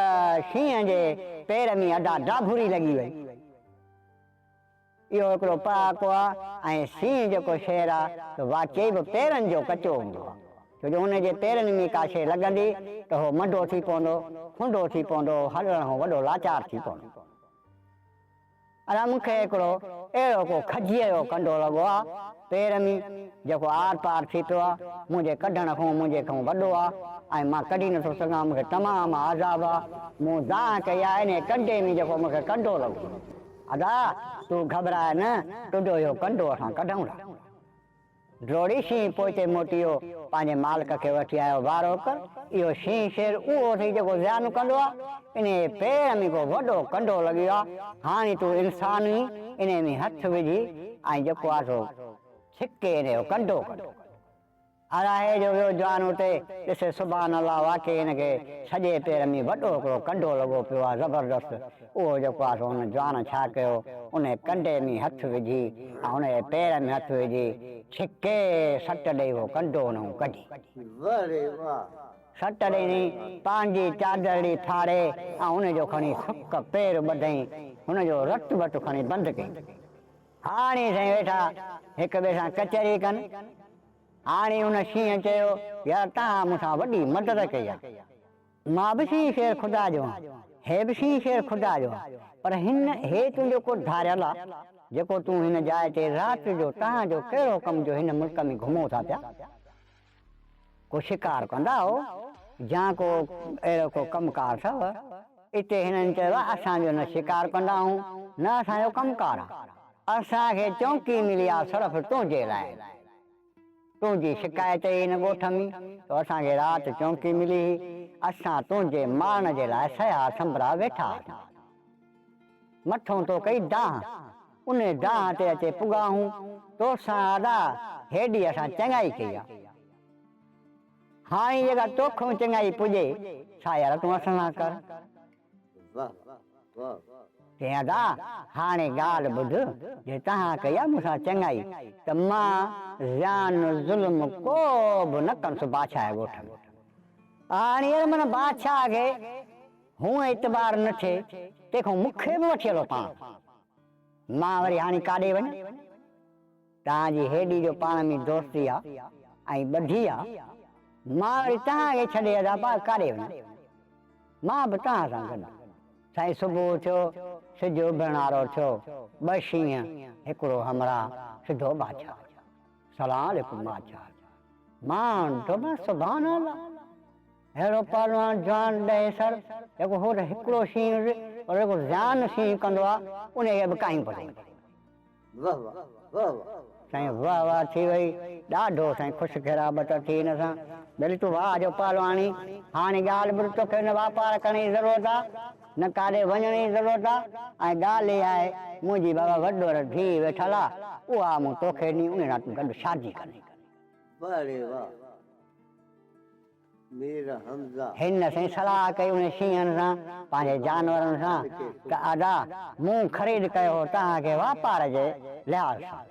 شينهن جي پير ۾ ادا ڊاڀوري لڳي وئي. اهو هڪڙو پهاڪو آ ۽ شينهن جيڪو شير آ سو واقعي به پيرن جو ڪچو هوندو آ. ڇو جو ان جي پيرن ۾ ڪا شيء لڳندي ته هو منڊو ٿي پوندو، کنڊو ٿي پوندو، هلڻ کان وڏو لاچار ٿي پوندو. ادا مون کي هڪڙو اهڙو ڪو کجيء جو ڪنڊو لڳو آ پير ۾، جيڪو آر پار ٿي پيو آ، منهنجي ڪڍڻ کان منهنجي کان وڏو آ ۽ مان ڪڍي نٿو سگهان، مون کي تمام عذاب آ، مون دانهن ڪئي آ انهيء ڪنڊي ۾ جيڪو مون کي ڪنڊو لڳو. ادا تون گهٻراء نه، تنهنجو اهو ڪنڊو اسان ڪڍون ٿا. ڊوڙي شينهن پوئتي موٽي ويو، پنهنجي مالڪ کي وٺي آيو، وارو ڪر، اهو شينهن شير اهو اٿئي جيڪو زيان ڪندو آ، انهيء جي پير ۾ ڪو وڏو ڪنڊو لڳي ويو آ، هاڻي تون انسان آهين، انهيء ۾ هٿ وجهي ۽ جيڪو آ سو ڇڪي انهيء جو ڪنڊو ڪڍ. الاهي جو ويو جوان اتي ڏسي سبحان الله واقعي هن کي سڄي پير ۾ وڏو هڪڙو ڪنڊو لڳو پيو آ زبردست اهو جيڪو آ سو ان جوان ڇا ڪيو انهي ڪنڊي ۾ هٿ وجهي ۽ ان جي پير ۾ هٿ وجهي ڇڪي سٽ ڏئي اهو ڪنڊو ان کان ڪڍي. واه ري واه. سٽ ڏئي پنهنجي چادرڙي ڦاڙي ۽ ان جو کڻي سڪ پير ٻڌئين هن جو رت وٽ کڻي بند ڪيائين. هاڻي سائين ويٺا هڪ ٻئي سان ڪچهري ڪن. هاڻي ان شينهن چيو، يار توهان مون سان وڏي مدد ڪئي آهي. مان به شينهن شير خدا جو آهيان، هي به شينهن شير خدا جو آهي، پر هن هي تنهنجو ڪو ڌاريل آهي، جيڪو تون هن جاء تي رات جو توهان جو ڪهڙو ڪم جو هن ملڪ ۾ گهمو ٿا پيا؟ ڪو شڪار ڪندا هو يا ڪو اهڙو ڪو ڪم ڪار اٿو؟ اتي هنن چيو، اسان جو نه شڪار ڪندا آهيون نه اسان جو ڪم ڪار آهي. اسان کي چونڪي ملي آ صرف تنهنجي لاء. تنهنجي شڪايت هئي هن ڳوٺ ۾ ته اسان کي رات چونڪي ملي هئي. اسان تنهنجي مارڻ جي لاء سيا سنبرا ويٺا هئاسين. مٿون تو ڪئي دانهن، انهي دانهن تي اچي پڳا هون. توسان ادا هيڏي اسان چڱائي ڪئي آ. هاڻي جيڪا توکئون چڱائي پڄي سا يار تون اسان سان ڪر. چيائين ادا هاڻي ڳالهه ٻڌ، جي توهان ڪئي آ مون سان چڱائي ته مان زيان ظلم ڪو به نه ڪندس بادشاهه جي ڳوٺ ۾. هاڻي يار من بادشاهه کي هونء اعتبار نه ٿئي، تنهن کان مون کي به وٺي هلو پاڻ سان. مان وري هاڻي ڪاڏي وڃان؟ توهان جي هيڏي جو پاڻ ۾ دوستي آ ۽ ٻڌي آ، مان وري توهان کي ڇڏي ادا پاڪ ڪاڏي وڃان؟ مان به توهان سان گڏ. سائين صبح ٿيو، سج اڀرڻ وارو ٿيو، ٻه شينهن، هڪڙو همراهه، سڌو بادشاهه. سلام عليڪم بادشاهه. مان ڏٺو مان سبحان الله! اهڙو پهلوان جوان ڏهيسر، جيڪو هو ته هڪڙو شينهن هجي، پر جيڪو زيان شينهن ڪندو آ، انهيء کي به ڪاهيون پتو وڃي. واه واه واه واه. سائين واه واه ٿي وئي ڏاڍو سائين خوش خيرابت ٿي هن سان ٻيلي تون واه جو پهلواڻي هاڻي ڳالهه ٻڌ توکي نه واپار ڪرڻ جي ضرورت آ نه ڪاڏي وڃڻ جي ضرورت آ ۽ ڳالهه اها آهي منهنجي بابا وڏور ڌيء ويٺل آ اها مون توکي ڏني ان سان تون گڏ شادي ڪندين. واه ري واه. مير حمزه. هن سائين صلاح ڪئي انهن شينهن سان، پنهنجي جانورن سان، ته ادا مون خريد ڪيو هو توهان کي واپار جي لحاظ سان.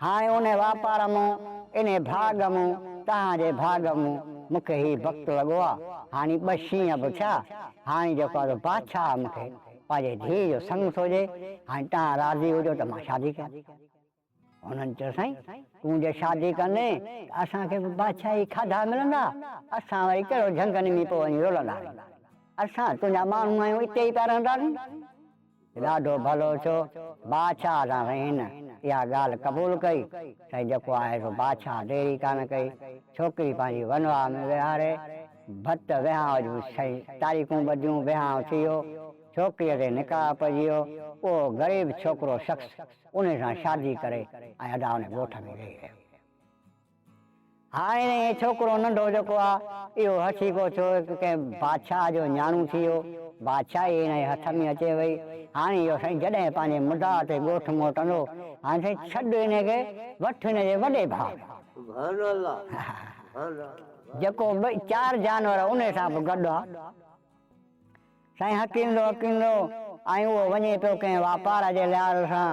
هاڻي انهي واپار مون، انهي ڀاڳ مون، توهان جي ڀاڳ مون، مون کي هي بخت لڳو آ. هاڻي ٻه شينهن به ٿيا. هاڻي جيڪو آ سو بادشاهه مون کي پنهنجي ڌيء جو سڱ ٿو ڏئي. هاڻي توهان راضي هجو ته مان شادي ڪيان. هنن چيو، سائين، تون جي شادي ڪندين ته اسان کي به بادشاهي کاڌا ملندا، اسان وري ڪهڙو جهنگن ۾ پوء وڃي رلنداسين. اسان تنهنجا ماڻهو آهيون، اتي ئي پيا رهنداسين. ڏاڍو ڀلو ٿيو، بادشاهه سان سائين هن اها ڳالهه قبول ڪئي. سائين جيڪو آهي سو بادشاهه دير ئي ڪانه ڪئي، ڇوڪري پنهنجي ونواهه ۾ ويهاري، ڀت وهانء جون سائين تاريخون ٻڌيون، وهانء ٿي ويو، ڇوڪريء تي نڪاح پئجي ويو، اهو غريب ڇوڪرو شخص انهي سان شادي ڪري ۽ ادا ان ڳوٺ ۾ ويهي رهيو. هاڻي هي ڇوڪرو ننڍو جيڪو آ، اهو هٺيڪو ٿيو، هڪ ڪنهن بادشاهه جو نياڻو ٿي ويو. بادشاهي هن جي هٿ ۾ اچي وئي. هاڻي اهو سائين جڏهن پنهنجي مدعا تي ڳوٺ موٽندو، هاڻي سائين ڇڏ هن کي، وٺ هن جي وڏي ڀاء کي. سبحان الله سبحان الله. جيڪو ٻئي چار جانور انهي سان به گڏ آ. سائين هڪيندو هڪيندو ۽ اهو وڃي پيو ڪنهن واپار جي لحاظ سان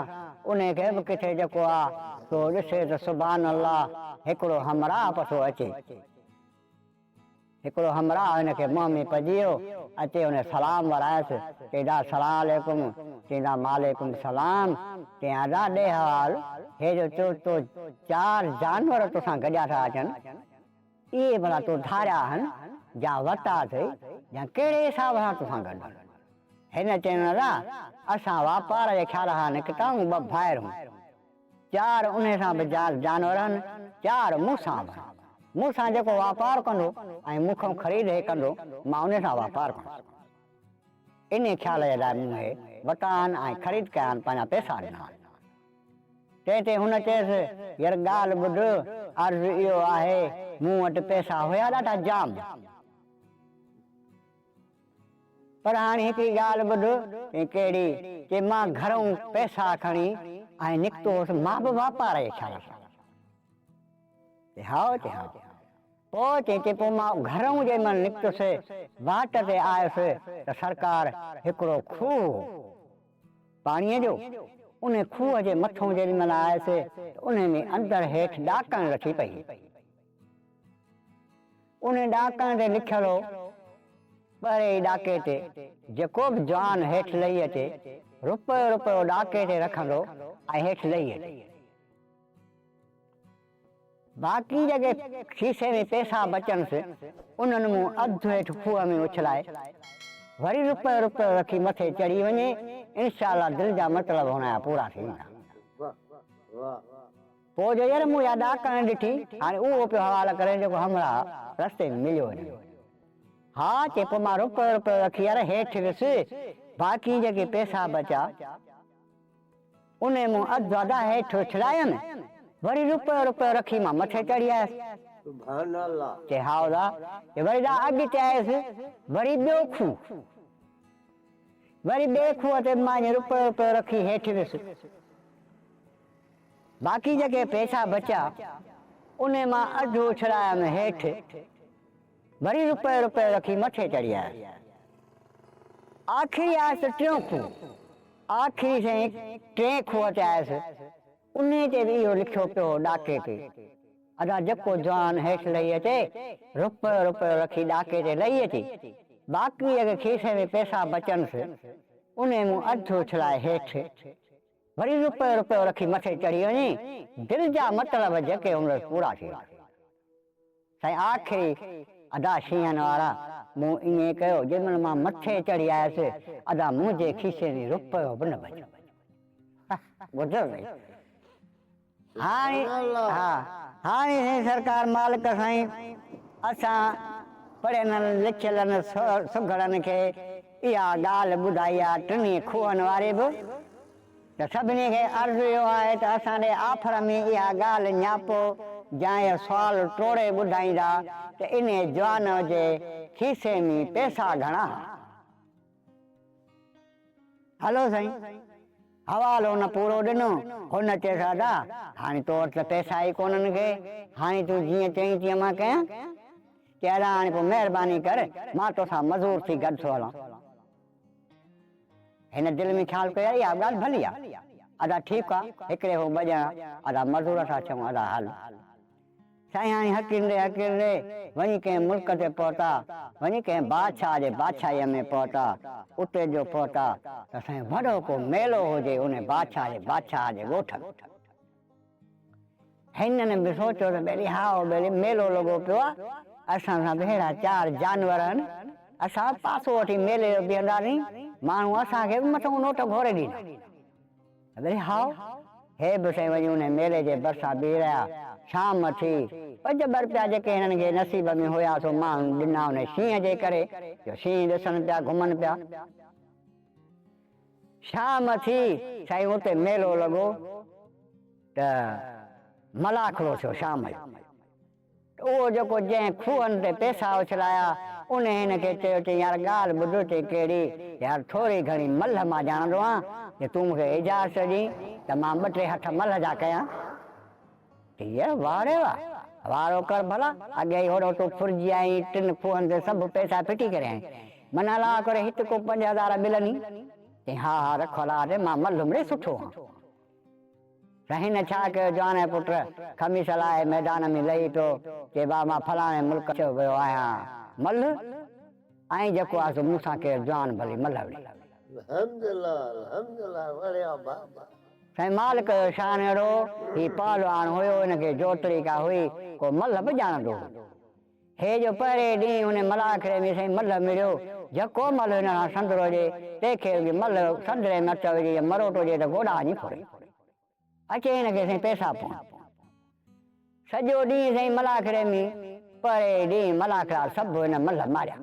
انهي کي به ڪٿي جيڪو آ سو ڏسي ته سبحان الله هڪڙو همراهه پٿو اچي. هڪڙو همراهه هن کي منهن ۾ پئجي ويو، اچي هن سلام ورايس، چئيندا سلام عليڪم، چئيندا معليڪم سلام، چئين ادا ڏي حوال، هي جو چو تو چار جانور توسان گڏيا ٿا اچن، اهي ڀلا تو ڌاريا آهن يا ورتا اٿئي يا ڪهڙي حساب سان توسان گڏ آهن؟ هن چيو ادا اسان واپار جي خيال سان نڪتا آهيون، ٻه ڀائر هون، چار انهي سان به جانور آهن، چار مون سان به آهن. مون سان جيڪو واپار ڪندو ۽ مون کان خريد هي ڪندو، مان انهي سان واپار ڪندس. انهي خيال جي لاء مون هي ورتا آهن ۽ خريد ڪيا آهن، پنهنجا پئسا ڏنا آهن. تنهن تي هن چيس، يار ڳالهه ٻڌ، عرض اهو آهي، مون وٽ پئسا هيا ڏاڍا جام. پر هاڻي هڪڙي ڳالهه ٻڌ، چيائين ڪهڙي؟ چي مان گهرئون پئسا کڻي ۽ نڪتو هوس، مان به واپار جي خيال سان. چي هائو؟ چي ها. پوء چيائين چي پوء مان گهرئون جنهن مهل نڪتس، واٽ تي آيس ته سرڪار هڪڙو کوهه هو. پاڻيء جو، انهي کوهه جي مٿئون جيڏي مهل آيس ته انهي ۾ اندر هيٺ ڏاڪڻ لٿي پئي هئي. انهي ڏاڪڻ تي لکيل هو، پهرين ئي ڏاڪي تي جيڪو به جوان هيٺ لهي اچي، رپيو رپيو ڏاڪي تي رکندو ۽ هيٺ لهي اچي. باقي جيڪي کيسي ۾ پئسا بچنس، انهن مون اڌ هيٺ کوهه ۾ اڇلائي، وري رپيو رپيو رکي مٿي چڙهي وڃي، انشاء الله دل جا مطلب هن جا پورا ٿي ويندا. پوء جو ير مون اها ڏاڪڻ ڏٺي، هاڻي اهو پيو حوال ڪري جيڪو همراهه رستي ۾ مليو هن کي. ها چي پوء مان رپيو رپيو رکي يار هيٺ ويس، باقي جيڪي پئسا بچيا، انهيء مون اڌ ادا هيٺ اڇلايم، وري رپيو رپيو رکي مان مٿي چڙهي آيس. سبحان الله. چي هائو دا، چي وري دا اڳتي آيس، وري ٻيو کوهه. وري ٻئي کوهه تي به مان ائين رپيو رپيو رکي هيٺ ويس. باقي جيڪي پئسا بچيا، انهيء مان اڌ اڇلايم هيٺ. وري رپيو رپيو رکي مٿي چڙهي آيس. آخري آيس ته ٽيون کوهه. آخري سائين ٽئين کوهه تي آيس. انهيء تي به اهو لکيو پيو هو ڏاڪي تي، ادا جيڪو جوان هيٺ لهي اچي، رپيو رپيو رکي ڏاڪي تي لهي اچي. باقي جيڪي کيسي ۾ پئسا بچنس، انهيء مون اڌ اڇلائي هيٺ. وري رپيو رپيو رکي مٿي چڙهي وڃي، دل جا مطلب جيڪي هوندس پورا ٿي ويندا. سائين آخري ادا شينهن وارا مون ائين ڪيو جنهن مهل مان مٿي چڙهي آيس ادا منهنجي کيسي ۾ رپيو به نه بچيو. ٻڌو سائين هاڻي ها هاڻي سائين سرڪار مالڪ سائين اسان پڙهيلن لکيلن سگهڙن کي اها ڳالهه ٻڌائي آ ٽنهي کوهن واري به ته سڀني کي عرض اهو آهي ته اسان ڏي آڦر ۾ اها ڳالهه نياپو يا اهو سوال ٽوڙي ٻڌائيندا ته انهي جوان جي کيسي ۾ پئسا گهڻا ها؟ هلو سائين. حوالو هن پورو ڏنو. هن چيس ادا هاڻي تو وٽ ته پئسا ئي ڪونهن کي، هاڻي تون جيئن چئين تيئن مان ڪيان. چي ادا هاڻي پوء مهرباني ڪر مان توسان مزور ٿي گڏ ٿو هلان. هن دل ۾ خيال ڪيو يار اها به ڳالهه ڀلي آ. ادا ٺيڪ آ، هڪڙي هو ٻه ڄڻا ادا مزور ٿا ٿيون ادا هل. سائين هاڻي هڪيندي هڪيندي وڃي ڪنهن ملڪ تي پهتا، وڃي ڪنهن بادشاهه جي بادشاهيء ۾ پهتا، اتي جو پهتا ته سائين وڏو ڪو ميلو هجي انهي بادشاهه جي بادشاهه جي ڳوٺ ۾. هنن به سوچيو ته ٻيلي هائو ٻيلي ميلو لڳو پيو آ، اسان سان به ههڙا چار جانور آهن، اسان به پاسو وٺي ميلي جو بيهنداسين، ماڻهو اسان کي به مٿئون نوٽ گهوري ڏيندا. ٻيلي هائو، هي به سائين وڃي انهي ميلي جي ڀرسان بيهي رهيا. شام ٿي، پنج ٻه رپيا جيڪي هنن کي نصيب ۾ هيا سو ماڻهن ڏنا انهي شينهن جي ڪري جو شينهن ڏسن پيا گهمن پيا. شام ٿي، سائين اتي ميلو لڳو ته ملاکڙو ٿيو شام جو. ته اهو جيڪو جنهن کوهن تي پئسا اڇلايا، ان هن کي چيو، چي يار ڳالهه ٻڌ، چي ڪهڙي، يار ٿوري گهڻي ملهه مان ڄاڻندو آهيان، جي تون مون کي اجازت ڏين ته مان ٻه ٽي هٿ ملهه جا ڪيان. چي يار واهه ري واهه، وارو ڪر ڀلا، اڳي ئي هوڏو تون ڦرجي آئين، ٽن کوهن تي سڀ پئسا ڦٽي ڪري آئين، من الله ڪري هت ڪو 5000 ملني. چي ها ها رک الله تي، مان ملهه مڙئي سٺو آهيان. رهين ڇا ڪيو جوان پٽ خميس لاهي ميدان ۾ لهي پيو، چي با مان فلاڻي ملڪ ويو آهيان ملهه ۽ جيڪو آهي سو مون سان ڪير جوان ڀلي ملهه وڙهي. الحمدلله الحمدلله وڙهيا بابا. سائين مالڪ جو شان اهڙو هي پهلوان هيو هن کي جوتڙي ڪا هئي ڪو ملهه به ڄاڻندو هو. هي جو پهرين ڏينهن ان ملاکڙي ۾ سائين ملهه مڙيو، جهڪو ملهه هن سان سندرو ڏي، تنهن کي رڳي ملهه سندري ۾ اچ وجهي يا مروٽو ڏي ته گوڏا وڃي ڦري. اچي هن کي سائين پئسا پون. سڄو ڏينهن سائين ملاکڙي ۾ پهرين ڏينهن ملاکڙا سڀ هن ملهه ماريا.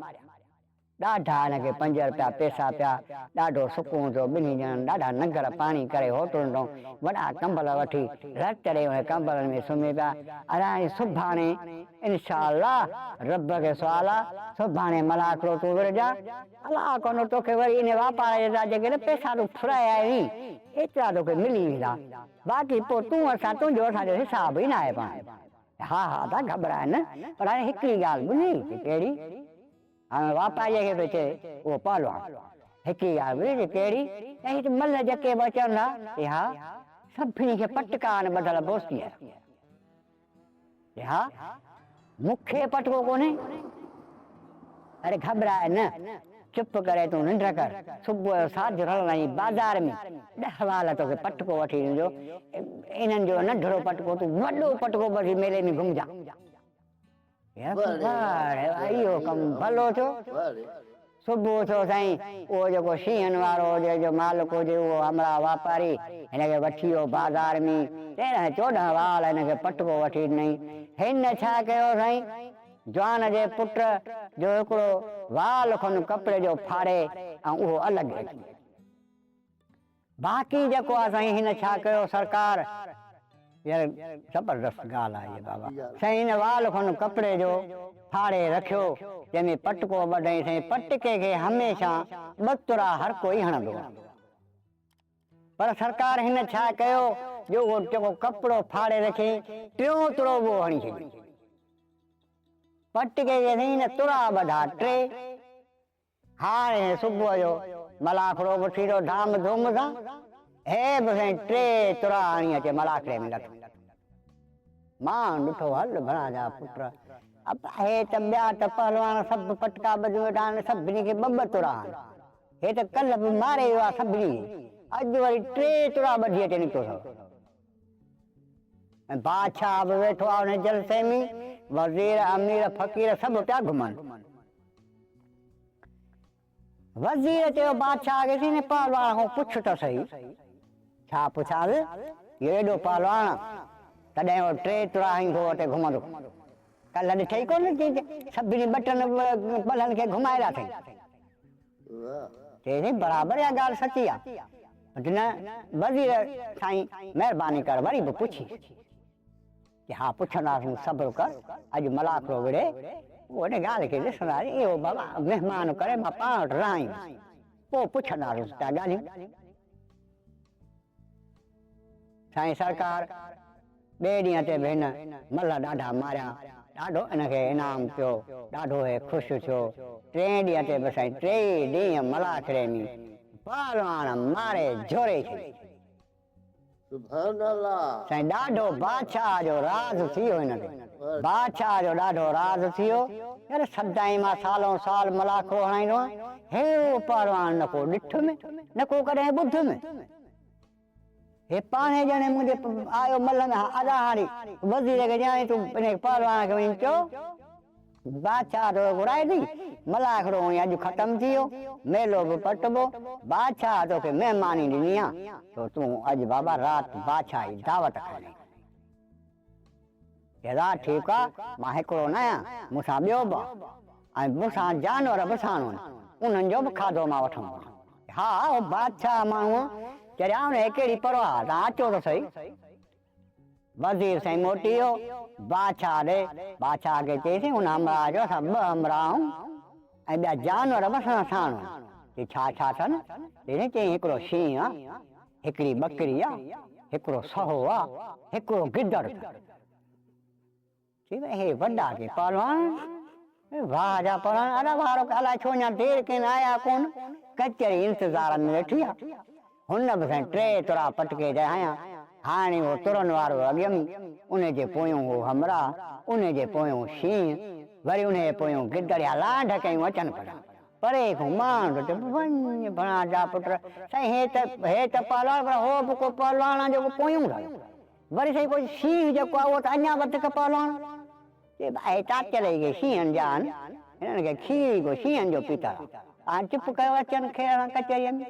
ڏاڍا هن کي پنج رپيا پئسا پيا، ڏاڍو سڪون ٿيو، ٻنهي ڄڻن ڏاڍا ننگر پاڻي ڪري هوٽلن تان وڏا ڪمبل وٺي رت چڙهي انهن ڪمبلن ۾ سمهي پيا. الاهي سڀاڻي انشاء الله رب کي سوال آ، سڀاڻي ملاکڙو تون ورجا، الله ڪندو توکي وري انهي واپار جيترا جيڪي نه پئسا تون ڦرائي آيو آهين ايترا توکي ملي ويندا، باقي پوء تون اسان تنهنجو اسان جو حساب ئي ناهي پاڻ ۾. ها ها ادا گهٻراء نه، پر هاڻي هڪڙي ڳالهه ٻڌي ته ڪهڙي؟ هاڻي واپاريء کي پيو چئي اهو پهلوان، هڪڙي ڳالهه ٻڌي ته ڪهڙي؟ ته هت ملهه جيڪي به اچن ٿا، چي ها، سڀني کي پٽڪا آهن ٻڌل بوسڪيء جا. چي ها، مون کي پٽڪو ڪونهي. اڙي گهٻراء نه، چپ ڪري تون ننڊ ڪر، صبح جو ساجهه رلندائين بازار ۾، ڏهه وال توکي پٽڪو وٺي ڏيندو، انهن جو ننڍڙو پٽڪو تون وڏو پٽڪو ٻڌي ميلي ۾ گهمجان. اهو ڪم ڀلو ٿيو. صبح ٿيو سائين، اهو جيڪو شينهن وارو هجي، جو مالڪ هجي، اهو همراهه واپاري هن کي وٺي ويو بازار ۾، 13 14 وال هن کي پٽڪو وٺي ڏنائين. هن ڇا ڪيو سائين، جوان جي پٽ جو هڪڙو وال کن ڪپڙي جو ڦاڙي ۽ اهو الڳ رکي. باقي جيڪو آ سائين هن ڇا ڪيو سرڪار. يار زبردست ڳالهه آهي بابا. سائين هن وال کن ڪپڙي جو ڦاڙي رکيو جنهن ۾ پٽڪو ٻڌائين سائين پٽڪي کي هميشه ٻه ترا هر ڪوئي هڻندو آ پر سرڪار هن ڇا ڪيو جو اهو جيڪو ڪپڙو ڦاڙي رکيائين ٽيون ترو به اهو هڻي ڇڏيو پٽڪي کي سائين هن ترا ٻڌا ٽي. هاڻ هي صبح جو ملاکڙو به ٿيندو ڌام ڌوم سان. هي به سائين ٽي ترا هڻي اچي ملاکڙي ۾ لٿو. مان ڏٺو هل ڀڻا جا پٽ ابا هي ته ٻيا ته پهلوان سڀ پٽڪا ٻڌيون ويٺا آهن سڀني کي ٻه ٻه ترا آهن. هي ته ڪلهه به ماري ويو آهي سڀني کي اڄ وري ٽي ترا ٻڌي اچي نڪتو اٿو. ۽ بادشاهه به ويٺو آهي ان جلسي ۾ وزير امير فقير سڀ پيا گهمن. وزير چيو بادشاهه کي سين پهلوان کان پڇ ته سهي. ڇا پڇانس؟ اهو ايڏو پهلوان آ، تڏهن اهو ٽي تراهين ٿو وٽي گهمندو. ڪلهه ڏٺئي ڪونه ٿي سڀني ٻٽن ٻلهن کي گهمائي لاٿئين. چيائين برابر اها ڳالهه سچي آ. نه وزير سائين مهرباني ڪر وري به پڇيس. چي ها پڇنداسون صبر ڪر اڄ ملاکڙو وڙهي پوء ان ڳالهه کي ڏسنداسين اهو بابا مهمان ڪري مان پاڻ وٽ رهائيندس پوء پڇنداسونس پيا ڳالهيون. سائين سرڪار ٻئي ڏينهن تي به هن ملهه ڏاڍا ماريا ڏاڍو ان کي انعام پيو ڏاڍو هي خوش ٿيو ٽئين ڏينهن تي به سائين ٽيئي ڏينهن ملاکڙي ۾ پهلواڻ ماري جهوري ڇڏي. سبحان الله. سائين ڏاڍو بادشاهه جو راز ٿي ويو هن تي. بادشاهه جو ڏاڍو راز ٿي ويو. يار سدائين مان سالون سال ملاکڙو هڻائيندو آهيان. ههڙو پهلوان نه ڪو ڏٺم نه ڪو ڪڏهن ٻڌم. هي پاڻهي ڄڻي منهنجي آيو ملهه ۾ ها ادا هاڻي وزير کي چيائين تون انهي پهلوان کي وڃي چئو. بادشاهه تو گهرائي ٿي، ملاکڙو هونئن اڄ ختم ٿي ويو، ميلو به پٽبو، بادشاهه توکي مهماني ڏني آ، سو تون اڄ بابا رات بادشاهه جي دعوت کائيندين. چي رات ٺيڪ آ، مان هڪڙو نه آهيان، مون سان ٻيو به آ ۽ مون سان جانور به ساڻ آهن، انهن جو به کاڌو مان وٺندو آهيان. ها، هو بادشاهه ماڻهو آ، چريا ان کي ڪهڙي پرواهه، توهان اچو ته سهي. وزير سائين موٽي ويو بادشاهه ڏي. بادشاهه کي چيائين هن همراهه جو اسان ٻه همراهه آهيون ۽ ٻيا جانور به اسان سان ساڻ آهن. چي ڇا ڇا اٿن؟ چيائين هڪڙو شينهن آ، هڪڙي ٻڪري آ، هڪڙو سهو آ، هڪڙو گدڙ اٿن. چي ڀئي هي وڏا ڪي پهلوان واهه جا پهلوان ادا وارو الائي ڇو اڃا دير ڪين آيا ڪون ڪچهري انتظار ۾ ويٺي آ هن به سائين ٽي ترا پٽڪي جا هنيا هاڻي اهو ترن وارو اڳيم ان جي پويون هو همراهه ان جي پويون شينهن وري ان جي پويون گدڙ يا لانڍ ڪيون اچن پيا پري کان ماڻهو ته وڃ ڀڻا جا پٽ سائين هي ته هي ته پهلوان پر هو به ڪو پهلوان آ جيڪو پويون رهيو وري سائين پوء شينهن جيڪو آهي اهو ته اڃا وڌيڪ پهلوان آهي. چي ڀائي چاچڙ اهي شينهن جا آهن، هنن کي کير ئي ڪو شينهن جو پيتل آهي. هاڻ چپ ڪيو اچن خير سان ڪچهريء ۾.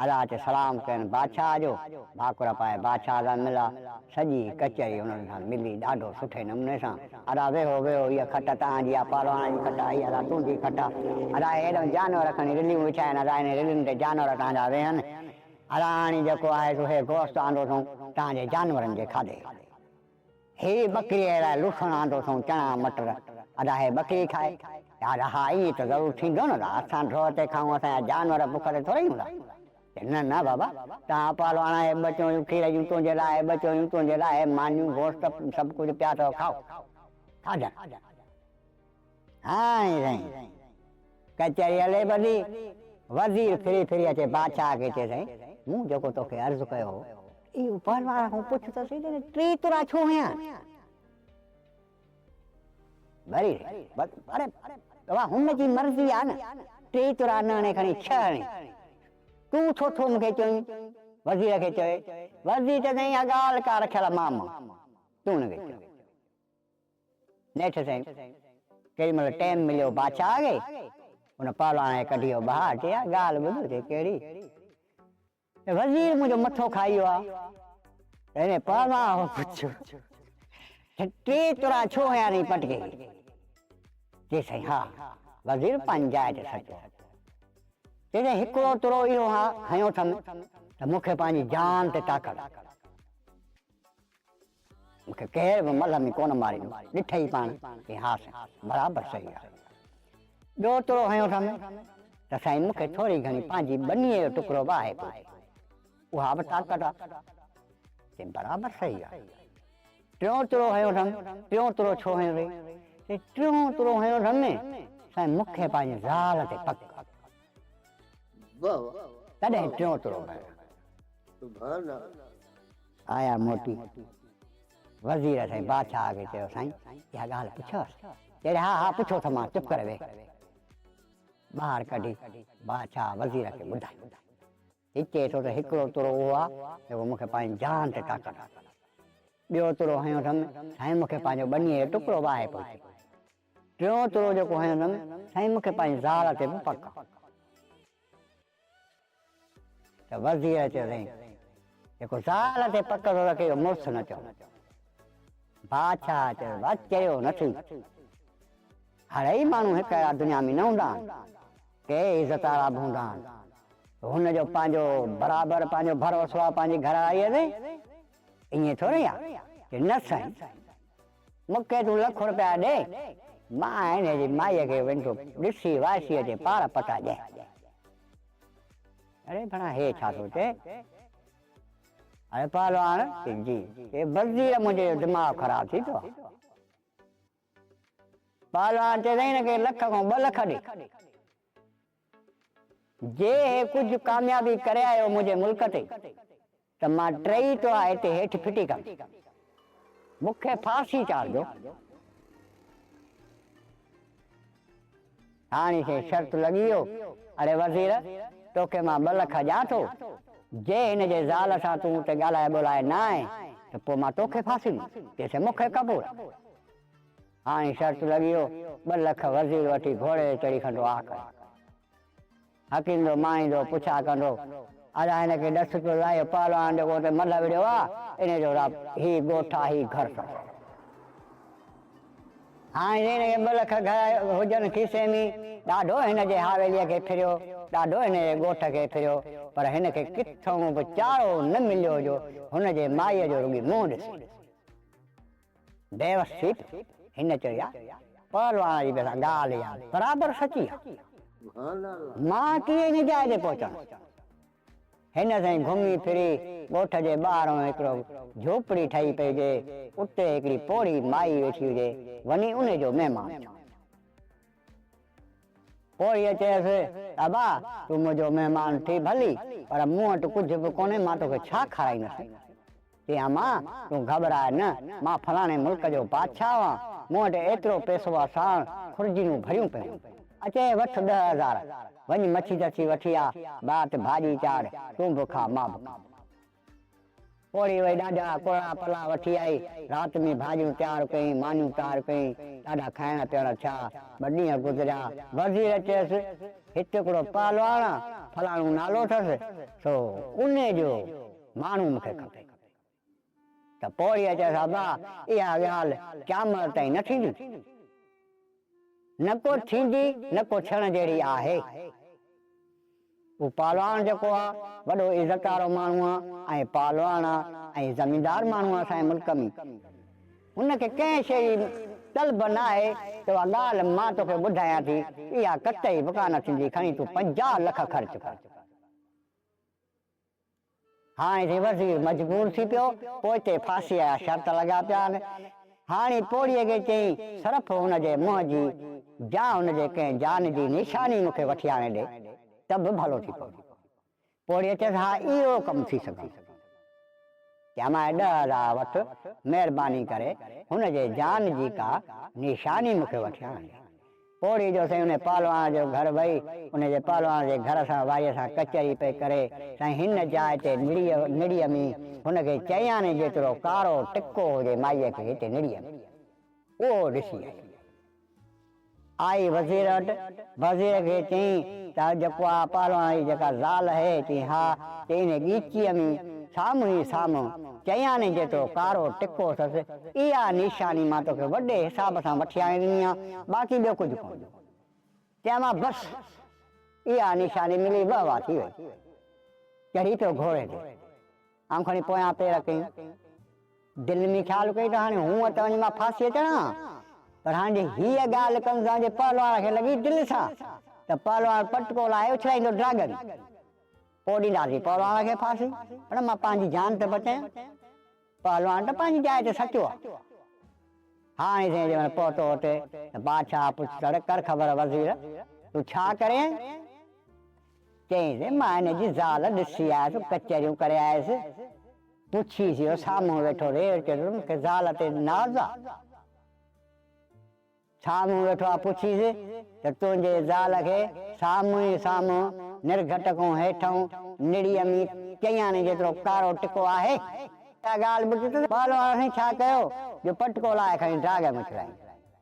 ادا اچي سلام ڪين بادشاهه جو، ڀاڪر پائي بادشاهه سان ملا، سڄي ڪچهري انهن سان ملي ڏاڍو سٺي نموني سان. ادا ويهو ويهو هيء کٽ توهان جي آهي، پهلوان جي کٽ آهي، هيء ادا تنهنجي کٽ آهي. ادا هيڏانهن جانور کڻي رليون وڇاين، ادا انهن رلين تي جانور توهان جا ويهن. الاڻي جيڪو آهي سو هي گوشت آندو اٿئون توهان جي جانورن جي کاڌي لاء. هي ٻڪريء لاء لوسڻ آندو اٿئون چڻا مٽر. ادا هي ٻڪري کائي. يار ها ائين ته ضرور ٿيندو نه ادا اسان ڍور تي کائون اسان جا جانور بک تي ٿورئي هوندا. چي نه نه بابا توهان پهلواڻا هي ٻه چويون کير جون تنهنجي لاء هي ٻه چويون تنهنجي لاء هي مانيون گوشت سڀ ڪجهه پيا اٿو کائو. کاڌن. هاڻي سائين ڪچهري هلي ٻڌي، وزير ڦري ڦري اچي بادشاهه کي چئي سائين مون جيڪو توکي عرض ڪيو هو اهو پهلوان کان پڇ ته سهي ته ٽي ترا ڇو هنيا وري اڙي بابا هن جي مرضي آ نه ٽي ترا نه هڻي کڻي ڇهه هڻي تون ڇو ٿو مون کي چوين وزير کي چوي وزير چئي سائين اها ڳالهه ڪا رکيل ماما تون هن کي چئو نيٺ سائين ڪيڏي مهل ٽيم مليو بادشاهه کي، ان پهلوان کي ڪڍي ويو ٻاهر، چي يار ڳالهه ٻڌ، چي ڪهڙي؟ چي وزير منهنجو مٿو کائي ويو آهي. ته هن پهلوان کان پڇيو ته ٽي ترا ڇو هنيا اٿئي پٽڪي کي؟ چي سائين ها، وزير پنهنجي جاء تي سچو آهي. چي سائين هڪڙو ترو اهو هنيو اٿم ته مون کي پنهنجي جان تي طاقت آهي. مون کي ڪير به ملهه ۾ ڪونه ماريندو. ڏٺئي پاڻ؟ چي ها سائين، برابر صحيح آهي. ٻيو ترو هنيو اٿم ته سائين مون کي ٿوري گهڻي پنهنجي ٻنيء جو ٽڪرو به آهي پوء اها به طاقت آهي. چي برابر صحيح آهي. ٽيون ترو هنيو اٿم، ٽيون ترو ڇو هنيو اٿئي؟ چي ٽيون ترو هنيو اٿم سائين مون کي پنهنجي زال تي پڪ آهي. تڏهن ٽيون ترو هنيو. سبحان الله. آيا موٽي. وزير سائين بادشاهه کي چيو سائين اها ڳالهه پڇيوس؟ چيائين ها ها پڇو ٿو مان چپ ڪري ويهه. ٻاهر ڪڍي بادشاهه وزير کي ٻڌايو. هي چئي ٿو ته هڪڙو ترو اهو آ جيڪو مون کي پنهنجي جان تي طاقت آ. ٻيو ترو هنيو اٿم سائين مون کي پنهنجو ٻنيء جو ٽڪرو به آهي پوئتي. ٽيون ترو جيڪو هنيو اٿم سائين مون کي پنهنجي زال تي به پڪ آ. ته وزير چيو سائين جيڪو زال تي پڪ ٿو رکي اهو مڙس نه چئو. بادشاهه چيو بس چيو نه ٿي. هڙئي ماڻهو هڪ اهڙا دنيا ۾ نه هوندا آهن. ڪي عزت وارا به هوندا آهن. هن جو پنهنجو برابر پنهنجو ڀروسو آهي پنهنجي گهر واريء تي. ائين ٿورئي آهي. چي نه سائين مون کي تون لک رپيا ڏي، مان هن جي مائيء کي ويندو ڏسي وائسي اچي پار پتا ڏيان. اڙي ڀڻا هي ڇا ٿو چئي؟ اڙي پهلواڻ، چي جي. چي وزير منهنجي جو دماغ خراب ٿي پيو آهي. پهلواڻ چي سائين هن کي لک کان ٻه لک ڏي. جي هي ڪجهه ڪاميابي ڪري آيو منهنجي ملڪ تي ته مان ٽئي ترا هتي هيٺ ڦٽي ڪندس. مون کي ڦاسي چاڙهجو. هاڻي سائين شرط لڳي ويو. اڙي وزير، توکي مان ٻه لک ڏيان ٿو. جي هن جي زال سان تون اتي ڳالهائي ٻولهائي نه آئين ته پوء مان توکي ڦاسي ڏيندس. چيس مون کي قبول آهي. هاڻي شرط لڳي ويو، ٻه لک وزير وٺي گهوڙي تي چڙهي کنڊو آ ڪري. هڪيندو ماڻيندو پڇا ڪندو، ادا هن کي ڏس پيو لاهيو پهلوان جيڪو اتي ملهه وڙهيو آ، ان جو رب هي ڳوٺ آ هي گهر اٿس. هاڻي هن کي ٻه لک گهر هجن کيسي ۾، ڏاڍو هن جي حاويليء کي ڦريو، ڏاڍو هن جي ڳوٺ کي ڦريو، پر هن کي ڪٿئون به چارو نه مليو جو هن جي مائيء جو رڳي منهن ڏسي. بيوس ٿي پيو. هن چيو يار پهلواڻ جي به ڳالهه يار برابر سچي آ. مان ڪيئن هن جاء تي پهچان. هن سائين گهمي ڦري ڳوٺ جي ٻاهران هڪڙو جهوپڙي ٺهي پئي هجي، اتي هڪڙي پوڙهي مائي ويٺي هجي، وڃي انهي جو مهمان ٿيو. پوڙهيء چيس ته ابا، تون منهنجو مهمان ٿي ڀلي، پر مون وٽ ڪجهه به ڪونهي، مان توکي ڇا کارائيندس؟ چيائين، امان، تون گهٻراء نه، مان فلاڻي ملڪ جو بادشاهه آهيان، مون وٽ ايترو پئسو آ ساڻ خرجينون ڀريون پيون. اچي وٺ 10,000، وڃ مڇي تڇي وٺي آ، بات ڀاڄي چاڙهه، تون به کاء مان به کان. پوڙهي وئي ڏاڍا ڪرڙا پلا وٺي آئي، رات ۾ ڀاڄيون تيار ڪيائين، مانيون تيار ڪيائين، ڏاڍا کائڻ پيئڻ ٿيا، ٻه ڏينهن گذريا، وزير چيس، هت هڪڙو پهلواڻ آ، فلاڻو نالو اٿس، سو انهي جو ماڻهو مون کي کپي. ته پوڙهيء چيس، ابا، اها ڳالهه قيامت تائين نه ٿيندي. نه ڪو ٿيندي، نه ڪو ٿيڻ جهڙي آهي. هو پهلواڻ جيڪو آ، وڏو عزت وارو ماڻهو آ ۽ پهلواڻ آ ۽ زميندار ماڻهو آ اسان جي ملڪ ۾. هن کي ڪنهن شيء جي طلب ناهي ته اها ڳالهه مان توکي ٻڌايان ٿي، اها قطعي به ڪانه ٿيندي، کڻي تون 50 لک خرچ ڪر. هاڻي سائين وزير مجبور ٿي پيو، پوئتي ڦاسيء جا شرط لڳا پيا آهن. هاڻي پوڙهيء کي چيائين، صرف هن جي منهن جي جا هن جي ڪنهن جان جي نشاني مون کي وٺي آڻي ڏي ته به ڀلو ٿي پوندو. پوڙهيء چيس، ها اهو ڪم ٿي سگهندو. چيائين، امان 10,000 وٺ، مهرباني ڪري هن جي جان جي ڪا نشاني مون کي وٺي آڻي ڏي. پوڙهي جو سائين انهي پهلواڻ جو گهر وئي، انهي جي پهلواڻ جي گهر سان واريء سان ڪچهري پئي ڪري، سائين هن جاء تي نڙيء نڙيء ۾ هن کي چيائين جيترو ڪارو ٽڪو هجي مائيء کي هتي نڙيء ۾، اهو ڏسي آئي. آئي وزير وٽ، وزير کي چيائين ته جيڪو آ پهلواڻ جي جيڪا زال اهي، چيائين ها، چيائين انهي ڳيچيء ۾ سامهون ئي سامهون چيائين جيترو ڪارو ٽڪو اٿس، اها نشاني مان توکي وڏي حساب سان وٺي آڻي ڏني آ، باقي ٻيو ڪجهه ڪونه. چيائين مان بس اها نشاني ملي وهه واه ٿي وئي. چڙهي پيو گهوڙي تي. آئون کڻي پويان پير ڪيم. دل ۾ خيال ڪئي ته هاڻي هونء ته وڃي مان ڦاسيء چڙهان، پر هاڻي جي هيء ڳالهه ڪن سان جي پهلواڻ کي لڳي دل سان ته پهلواڻ پٽڪو لاهي اڇلائيندو ڊراگن. پوء ڏينداسين پهلواڻ کي ڦاسي، پر مان پنهنجي جان ته بچايان. پهلواڻ ته پنهنجي جاء تي سچو آ. هاڻي سائين جنهن مهل پهتو اتي ته بادشاهه پڇ تڙ ڪر خبر وزير، تون ڇا ڪرين؟ چيائين سائين مان هن جي زال ڏسي آيس، ڪچهريون ڪري آيس. پڇيس اهو سامهون ويٺو ريڙ چيو ته مون کي زال تي ناز آ. سامهون ويٺو آ پڇيس ته تنهنجي زال کي سامهون ئي سامهون نرگهٽ کان هيٺئون نڙيء ۾ چياڻي جيترو ڪارو ٽڪو آهي؟ اها ڳالهه ٻڌي ته پهلواڻ سائين ڇا ڪيو جو پٽڪو لاهي کڻي ڊاڳ ۾ ڇڏايائين.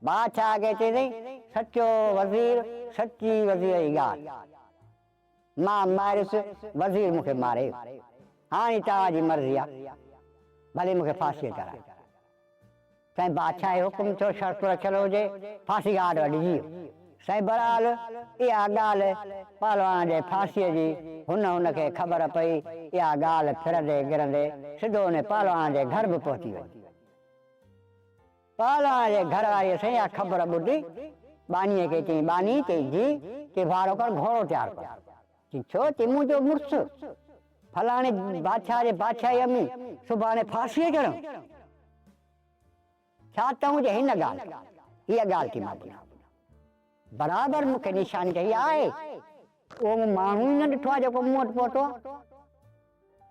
بادشاهه کي چيائين سچو وزير سچي وزير جي ڳالهه. مان ماريس وزير مون کي ماري. هاڻي توهان جي مرضي آ ڀلي مون کي ڦاسيء چڙهايو. سائين بادشاهي حڪم ٿيو شرط رکيل هجي ڦاسي گهاٽ وٽ جيء. سائين بهرحال اها ڳالهه پهلواڻ جي ڦاسيء جي هن هن کي خبر پئي اها ڳالهه ڦرندي گرندي سڌو ان پهلواڻ جي گهر به پهچي وئي. پهلواڻ جي گهر واريء سائين اها خبر ٻڌي ٻانهيء کي چيائين ٻانهي چئي جي چي وارو ڪر گهوڙو تيار ڪر. چي ڇو چي منهنجو مڙس فلاڻي بادشاهه جي بادشاهيء ۾ سڀاڻي ڦاسيء چڙهيو. ڇا تون جي هن ڳالهه کي، هيء ڳالهه ٿي مان ٻڌان. برابر مون کي نشاني ته هيء آهي. اهو مون ماڻهو ئي نه ڏٺو آهي جيڪو مون وٽ پهتو آهي.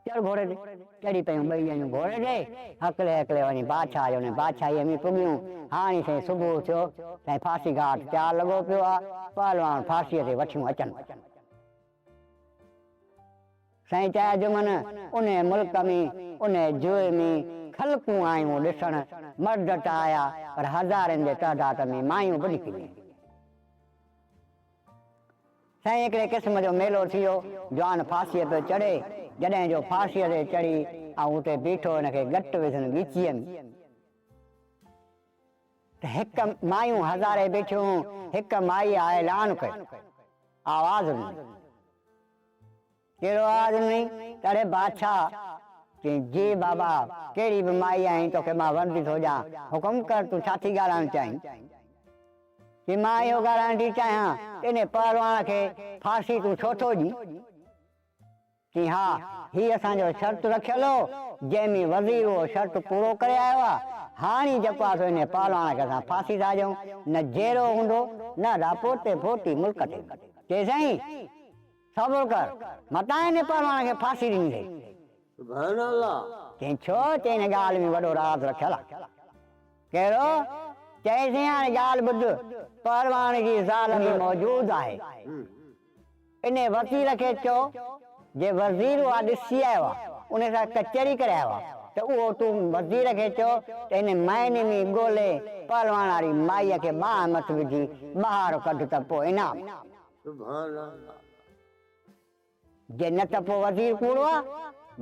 چڙهه گهوڙي تي. چڙهي پيون ٻئي ڄڻيون گهوڙي تي. هڪلي هڪلي وڃي بادشاهه جي ان بادشاهيء ۾ پڳيون. هاڻي سائين صبح ٿيو. سائين ڦاسي گهاٽ تيار لڳو پيو آهي. پهلواڻ ڦاسيء تي وٺيون اچن. سائين چيا جمن انهي ملڪ ۾ انهي جوء ۾ خلقون آيون ڏسڻ، مرد ته آيا پر هزارين جي تعداد ۾ مايون به نڪري آيون. سائين هڪڙي قسم جو ميلو ٿي ويو، جوان ڦاسيء پيو چڙهي، جڏهن جو ڦاسيء تي چڙهي ۽ اتي بيٺو هن کي ڳٽ وڌن ڳچيء ۾. ته هڪ مايون هزارين بيٺيون هون، هڪ مائيء اعلان ڪيو، آواز ڏنو. ڪهڙو آواز ڏنائين ته اڙي بادشاهه! چيائين، جي بابا، ڪهڙي به مائي آهين توکي مان ورندي ٿو ڏيان، حڪم ڪر تون ڇا ٿي ڳالهائڻ چاهين؟ چيائين، مان اهو ڳالهائڻ ٿي چاهيان ته انهي پهلواڻ کي ڦاسي تون ڇو ٿو ڏين؟ چيائين، ها، هي اسان جو شرط رکيل هو، جنهن ۾ وزير اهو شرط پورو ڪري آيو آهي، هاڻي جيڪو آهي سو انهي پهلواڻ کي اسان ڦاسي ٿا ڏيون، نه جيئرو هوندو نه ادا پوتي ڦوتي ملڪ تي ويندو. چيائين، سائين! صبر ڪر، متان انهي پهلواڻ کي ڦاسي ڏني اٿئي. سبحان الله. چيائين، ڇو؟ چيائين، هن ڳالهه ۾ وڏو راز رکيل آهي. ڪهڙو؟ چيائين، سائين هاڻي ڳالهه ٻڌ، پهلواڻ جي زال به موجود آهي. انهي وزير کي چئو، جي وزير اها ڏسي آيو آهي، انهي سان ڪچهري ڪري آيو آهي ته اهو تون وزير کي چئو ته هن مهيني ۾ ڳولي پهلواڻ واري مائيء کي ٻانهن مٿ وجهي ٻاهر ڪڍ ته پوء انعام. سبحان الله. جي نه ته پوء وزير ڪوڙو آ.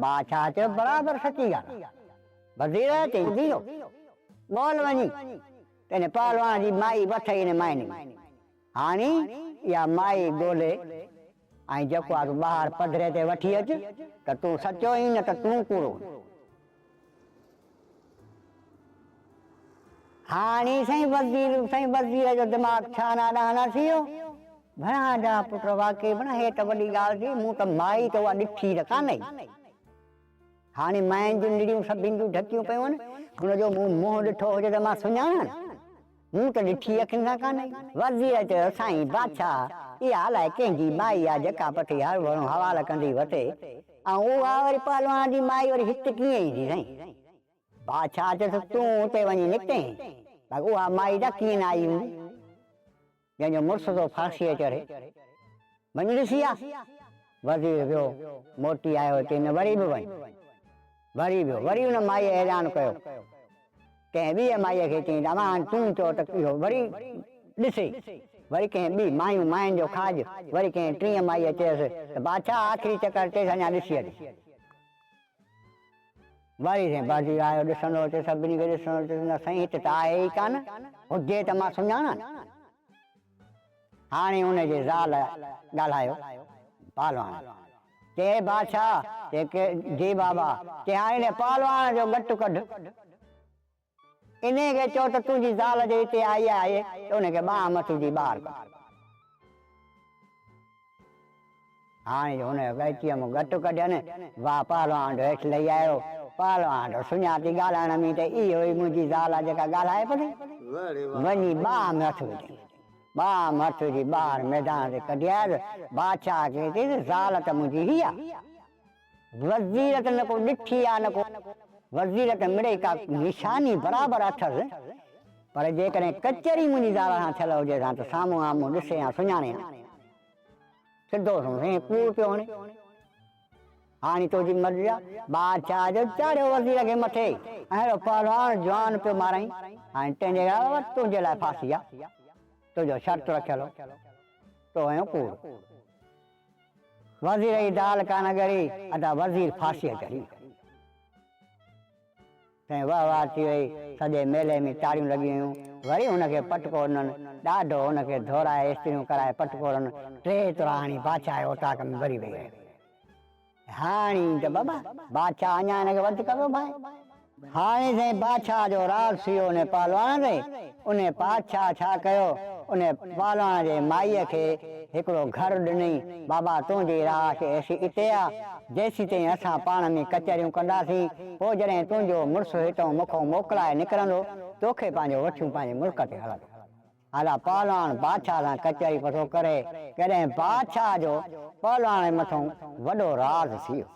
بادشاهه چيو برابر سچي ڳالهه آ. وزير چيائين وزيرو ڳول وڃي ته ان پهلواڻ جي مائي وٺ ان مائني ۾. هاڻي اها مائي ڳولي ۽ جيڪو آ سو ٻاهر پڌري تي وٺي اچ ته تون سچو آهين نه ته تون ڪوڙو آهين. هاڻي سائين وزير سائين وزير جو دماغ ڇانا ڏانا ٿي ويو. ڀڻا جا پٽ واقعي ڀڻا هي ته وڏي ڳالهه ٿي مون ته مائي ته اها ڏٺي ته ڪانه ئي. هاڻي ماين جون نڙيون سڀني جون ڍڪيون پيون آهن. هن جو مون منهن ڏٺو هجي ته مان سڃاڻان. مون ته ڏٺي اکين سان ڪانه ئي. وزير چيو سائين بادشاهه اها الائي ڪنهن جي مائي آ جيڪا پٺي هروڀرو حوال ڪندي وتي ۽ اها وري پهلواڻ جي مائي وري هت ڪيئن ايندي سائين. بادشاهه چيس تون اتي وڃي نڪتين باقي اها مائي ته ڪيئن نه آئي هوندي جنهن جو مڙس ٿو ڦاسيء چڙهي. وڃي ڏسي آ. وزير ويو، موٽي آيو، چيائين نه وري به وڃ. وري ويو، وري ان مائيء اعلان ڪيو. ڪنهن ٻيء مائيء کي چيائين ته امان تون چئو ته اهو وري ڏسي. وري ڪنهن ٻي، مايون ماين جو کاڄ، وري ڪنهن ٽينء مائيء چيس ته بادشاهه آخري چڪر چيس اڃا ڏسي اچ. وري سائين بازي آيو ڏسندو اچي سڀني کي ڏسندو اچي نه سائين هت ته آهي ئي ڪانه هجي ته مان سڃاڻان. هاڻي ان جي زال ڳالهايو پهلواڻ چي اي بادشاهه چي جي بابا چي هاڻي ان پهلواڻ جو ڳٽ ڪڍ. انهيء کي چئو ته تنهنجي زال جي هتي آئي آهي ته ان کي ٻانهن مٿي ڏئي ٻاهر ڪڍ. هاڻي جو هن جو ڳچيء مان ڳٽ ڪڍين، واهه پهلوان جو هيٺ لهي آيو. پهلوان جو سڃاتي ڳالهائڻ ۾ ته اهو ئي منهنجي زال آهي جيڪا ڳالهائي پئي. وڃي ٻانهن ۾ هٿ وجهين. ٻانهن ۾ هٿ وجهي ٻاهر ميدان تي ڪڍي آيس. بادشاهه کي چيس، زال ته منهنجي هيء آهي. وزير ته نه ڪو ڏٺي آ نه ڪو وزير ته مڙئي ڪا نشاني برابر اٿس پر جيڪڏهن ڪچهري منهنجي زال سان ٿيل هجيس ها ته سامهون آمهون ڏسي ها سڃاڻي ها. سڌو سنئون سائين ڪوڙ پيو هڻي. هاڻي تنهنجي مرضي آ. بادشاهه جو چاڙهيو وزير کي مٿي اهڙو پهلوان جوان پيو مارائين. هاڻي تنهنجي لاء تنهنجي لاء ڦاسي آ. تنهنجو شرط رکيل هو. تو هنيو ڪوڙ. وزير جي دال ڪانه ڳري، ادا وزير ڦاسيء چڙهي ويو. سائين وهه واهه ٿي وئي، سڄي ميلي ۾ تاڙيون لڳي ويون. وري هن کي پٽڪو ڏنن، ڏاڍو هن کي ڌورائي استريون ڪرائي پٽڪو ڏنن، ٽي ترا هڻي بادشاهه جي اوطاق ۾ وري ويهي رهيو. هاڻي ته بابا، بادشاهه اڃا هن کي وڌيڪ پيو ڀانئي. هاڻي سائين بادشاهه جو راز ٿي ويو انهي پهلوان تي. انهي بادشاهه ڇا ڪيو، انهي پهلوان جي مائيء کي هڪڙو گهر ڏنئي، بابا تنهنجي رهائش ايسي اتي آ، جيسيتائين اسان پاڻ ۾ ڪچهريون ڪنداسين، پوء جڏهن تنهنجو مڙس هتئون مون موڪلائي نڪرندو، توکي پنهنجو وٺيون پنهنجي ملڪ تي هلندو. ادا پهلواڻ بادشاهه سان ڪچهري پٿو ڪري، ڪڏهن بادشاهه جو پهلواڻ جي مٿئون وڏو راز ٿي ويو.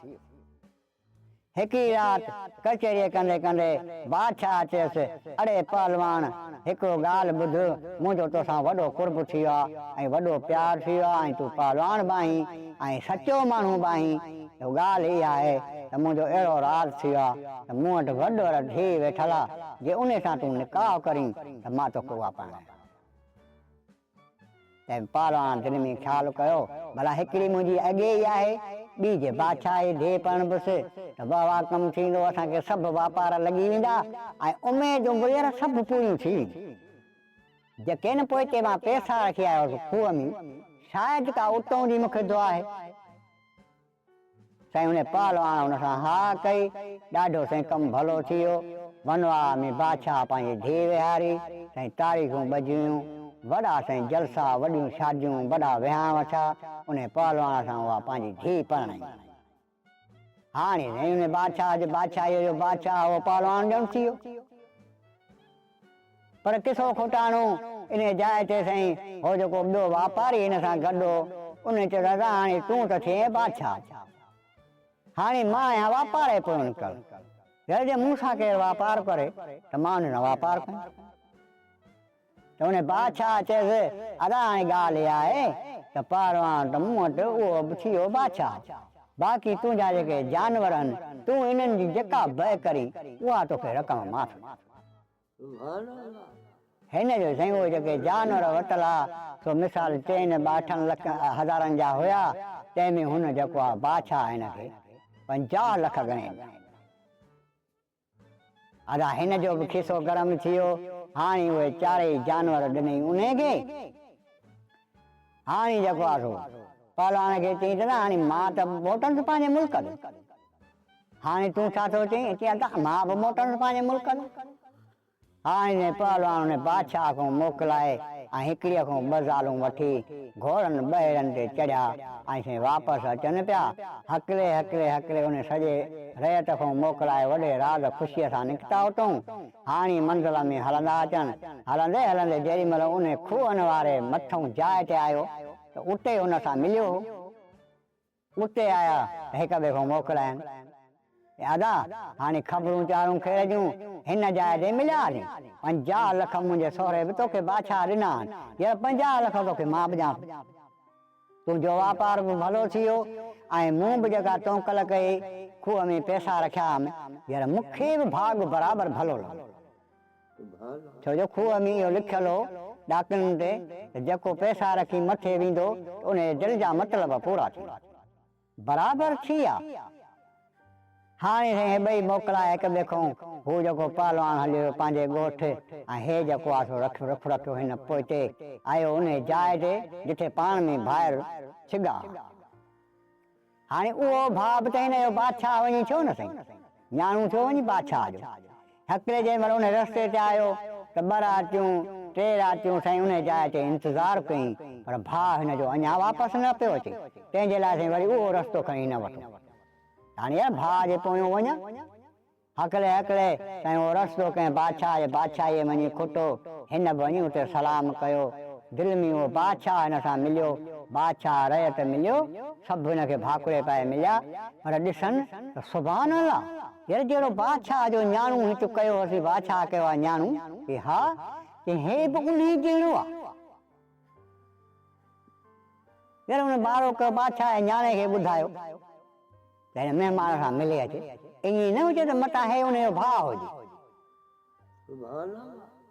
هڪڙي رات ڪچهريء ڪندي ڪندي بادشاهه چيس، اڙي پهلواڻ، هڪڙو ڳالهه ٻڌ، منهنجو توسان وڏو قرب ٿي ويو آهي ۽ وڏو پيار ٿي ويو آهي ۽ تون پهلواڻ به آهين ۽ سچو ماڻهو به آهين، سو ڳالهه اها آهي ته منهنجو اهڙو راز ٿي ويو آهي ته مون وٽ وڏ ور ڌيء ويٺل آهي، جي انهي سان تون نڪاح ڪرين ته مان توکي اها پرڻايان. تنهن پهلواڻ دل ۾ خيال ڪيو، ڀلا هڪڙي منهنجي اڳي ئي آهي، ٻي جي بادشاهه جي ڌيء پرڻبس ته وهه واهه ڪم ٿيندو، اسان کي سڀ واپار لڳي ويندا ۽ اميدون به يار سڀ پوريون ٿي وينديون. جي ڪين پوئتي مان پئسا رکي آيو هوس کوهه ۾، شايد ڪا اتئون جي مون کي دعا آهي. سائين ان پهلواڻ هن سان ها ڪئي. ڏاڍو سائين ڪم ڀلو ٿي ويو. ونواهه ۾ بادشاهه پنهنجي ڌيء ويهاري. سائين تاريخون ٻڌيون. وڏا سائين جلسا، وڏيون شاديون، وڏا وهانء ٿيا. ان پهلواڻ سان اها پنهنجي ڌيء پرڻائي. هاڻي سائين ان بادشاهه جي بادشاهيء جو بادشاهه اهو پهلواڻ ڄڻ ٿي ويو. پر قصو کوٽاڻو انهيء جاء تي سائين هو جيڪو ٻيو واپاري هن سان گڏ هو، ان چيو دادا هاڻي تون ته ٿئين بادشاهه، هاڻي مان آهيان واپار جي پويون نڪتل، يار جي مون سان ڪير واپار ڪري ته مان ان سان واپار ڪيان. ته ان بادشاهه چيس، ادا هاڻي ڳالهه اها آهي ته پهلوان ته مون وٽ اهو به ٿي ويو بادشاهه، باقي تنهنجا جيڪي جانور آهن، تون انهن جي جيڪا بيع ڪرين، اها توکي رقم مان ٿو ڏيان. هن جو سائين اهي جيڪي جانور ورتل ها، سو مثال چئن ٻاٺن لکن هزارن جا هيا، تنهن ۾ هن جيڪو آهي بادشاهه هن کي 50 لک ڳڻي ڏنا. ادا هن جو به کيسو گرم ٿي ويو، هاڻي اهي چارئي جانور ڏنئي انهي کي. هاڻي جيڪو آهي سو پهلوان کي چيائين ته نه هاڻي مان ته موٽندس پنهنجي ملڪ ڏي. هاڻي تون ڇا ٿو چئين؟ چيائين ادا مان به موٽندس پنهنجي ملڪ ڏي. هاڻي جڏهن پهلوان ان بادشاهه کان موڪلائي ۽ هڪڙيء کان ٻه زالون وٺي گهوڙن ٻهيڙن تي چڙهيا ۽ سين واپس اچن پيا، هڪلي هڪلي هڪلي ان سڄي رعيت کان موڪلائي وڏي راز خوشيء سان نڪتا اتئون. هاڻي منزل ۾ هلندا اچن. هلندي هلندي جيڏي مهل ان کوهن واري مٿئون جاء تي آيو ته اتي هن سان مليو هو. اتي آيا ته هڪ ٻئي کان موڪلاين. اي ادا! هاڻي خبرون چارون خير جون هن جاء تي مليا آهن. 50 لک منهنجي سهري به توکي بادشاهه ڏنا آهن. يار 50 لک توکي مان به ڏيان ٿو. تنهنجو واپار به ڀلو ٿي ويو ۽ مون به جيڪا تونڪل ڪئي، کوهه ۾ پئسا رکيا هئم، يار مون کي به ڀاڳ برابر ڀلو لڳو. ڇو جو کوهه ۾ اهو لکيل هو ڏاڪڻين تي ته جيڪو پئسا رکي مٿي ويندو ته ان جي دل جا مطلب پورا ٿيندا. برابر ٿي آ. هاڻي سائين هي ٻئي موڪلائي هڪ ٻئي کان هو جيڪو پهلواڻ هليو ويو پنهنجي ڳوٺ ۽ هي جيڪو آ سو رک رک رکيو هن پوئتي آيو انهي جاء تي جتي پاڻ ۾ ڀائر ڇڳا ها. هاڻي اهو ڀاء به ته هن جو بادشاهه وڃي ٿيو نه سائين. نياڻو ٿيو وڃي بادشاهه جو. هڪلي جنهن مهل انهي رستي تي آيو ته ٻه راتيون، ٽي راتيون سائين انهي جاء تي انتظار ڪيائين پر ڀاء هن جو اڃا واپس نه پيو اچي. تنهن جي لاء سائين وري اهو رستو کڻي نه وٺو. هاڻي يار ڀاء جي پويون وڃان. هڪلي هڪلي سائين اهو رستو ڪنهن بادشاهه جي بادشاهيء ۾ وڃي کٽو. هن به وڃي اتي سلام ڪيو. دل ۾ اهو بادشاهه هن سان مليو. بادشاهه رعيت مليو. سڀ هن کي ڀاڪري پائي مليا. پر ڏسن ته سبحان الله! يار جهڙو بادشاهه جو نياڻو هت ڪيو هوسين بادشاهه ڪيو آهي نياڻو؟ چي ها. چي هي به انهيء جهڙو آهي. يار هن ٻارو ڪيو بادشاهه جي نياڻي کي ٻڌايو. ته هن مهمان سان ملي اچي، ائين نه هجي ته متان هي ان جو ڀاء هجي.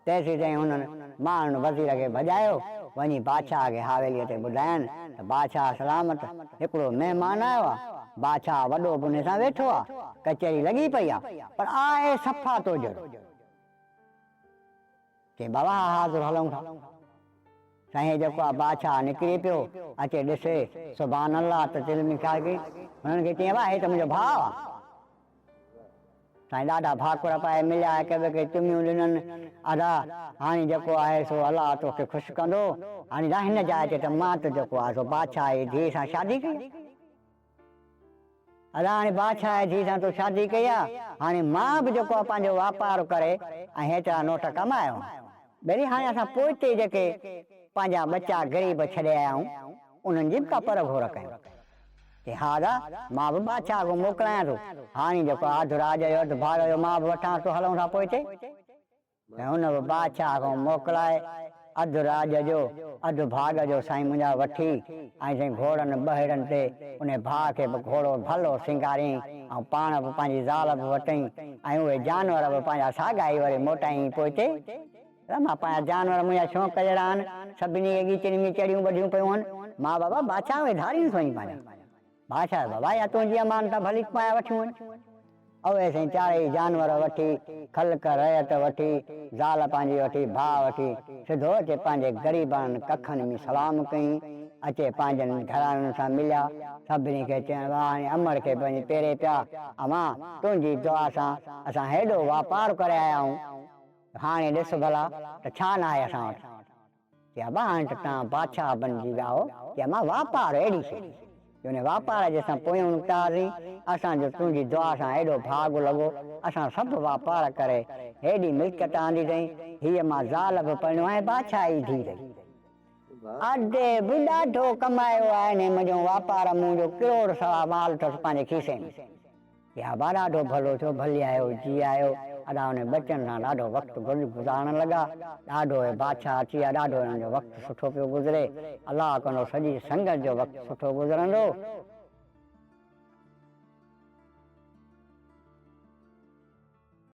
تيسيتائين هنن ماڻهن وزير کي ڀڄايو، وڃي بادشاهه کي حاويليء تي ٻڌاين ته بادشاهه سلامت، هڪڙو مهمان آيو آ، بادشاهه وڏو به انهي سان ويٺو آ، ڪچهري لڳي پئي آ، پر آهي صفا تو جهڙو. چي بابا ها حاضر هلون ٿا. سائين هي جيڪو آ بادشاهه نڪري پيو اچي ڏسي سبحان الله ته دل ۾ خيال ڪيائين هنن کي چيائين بابا هي ته منهنجو ڀاء آ. سائين ڏاڍا ڀاڪر پائي مليا هڪ ٻئي کي چميون ڏنن ادا هاڻي جيڪو آهي سو الله توکي خوش ڪندو هاڻي دا هن جاء تي ته مان ته جيڪو آهي سو بادشاهه جي ڌيء سان شادي ڪئي آ. ادا هاڻي بادشاهه جي ڌيء سان تو شادي ڪئي آ، هاڻي مان به جيڪو آ پنهنجو واپار ڪري ۽ هيترا نوٽ ڪمايو آهن. ٻيلي هاڻي اسان پوئتي جيڪي پنهنجا ٻچا غريب ڇڏي آيا آهيون، انهن جي به ڪا پر گهور ڪيون. چي ها ادا، مان به بادشاهه کان موڪلايان ٿو، هاڻي جيڪو آ اڌ راڄ جو اڌ ڀاڳ جو مان به وٺان ٿو، هلون ٿا پوئتي. ۽ هن به بادشاهه کان موڪلائي اڌ راڄ جو اڌ ڀاڳ جو سائين منهنجا وٺي ۽ سائين گهوڙن ٻهڙن تي انهي ڀاء کي به گهوڙو ڀلو سينگاريائين ۽ پاڻ به پنهنجي زال به وتئين ۽ اهي جانور به پنهنجا ساڳا ئي وري موٽايائين پوئتي مان پنهنجا جانور منهنجا شوق جهڙا آهن سڀني کي ڳيچن ۾ چڙهيون ٻڌيون پيون هن مان بابا بادشاهه اهي ڌارينس وڃي پنهنجا بادشاهه بابا اها تنهنجي امانت آ ڀلي پايا وٺيون وڃ. اهي سائين چارئي جانور وٺي، خلق رعيت وٺي، زال پنهنجي وٺي، ڀاء وٺي، سڌو اچي پنهنجي غريباڻن ڪکن ۾ سلام ڪيائين. اچي پنهنجن گهراڻن سان مليا. سڀني کي چيائين، واهه هاڻي امڙ کي به وڃي پيري پيا. امان، تنهنجي دعا سان اسان هيڏو واپار ڪري آيا آهيون. هاڻي ڏس ڀلا ته ڇا ناهي اسان وٽ. چي ابا هاڻي ته توهان بادشاهه بنجي ويا آهو. چي امان واپار اهڙي شيء جو ان واپار جي اسان پويون نڪتا هئاسين، اسان جو تنهنجي دعا سان ايڏو ڀاڳ لڳو، اسان سڀ واپار ڪري هيڏي ملڪيت آندي اٿئي، هيء مان زال به پرڻيو آهي بادشاهه جي ڌيء اٿئي. ادي به ڏاڍو ڪمايو آهي انهيء منجهون واپار منهنجو ڪروڙ سوا مال اٿس پنهنجي کيسي ۾. يا ابا ڏاڍو ڀلو ٿيو، ڀلي آيو، جي آيو. ادا انهن ٻچن سان ڏاڍو وقت گڏ گذارڻ لڳا. ڏاڍو اهي بادشاهه اچي ويا، ڏاڍو انهن جو وقت سٺو پيو گذري. الله ڪندو سڄي سنگت جو وقت سٺو گذرندو.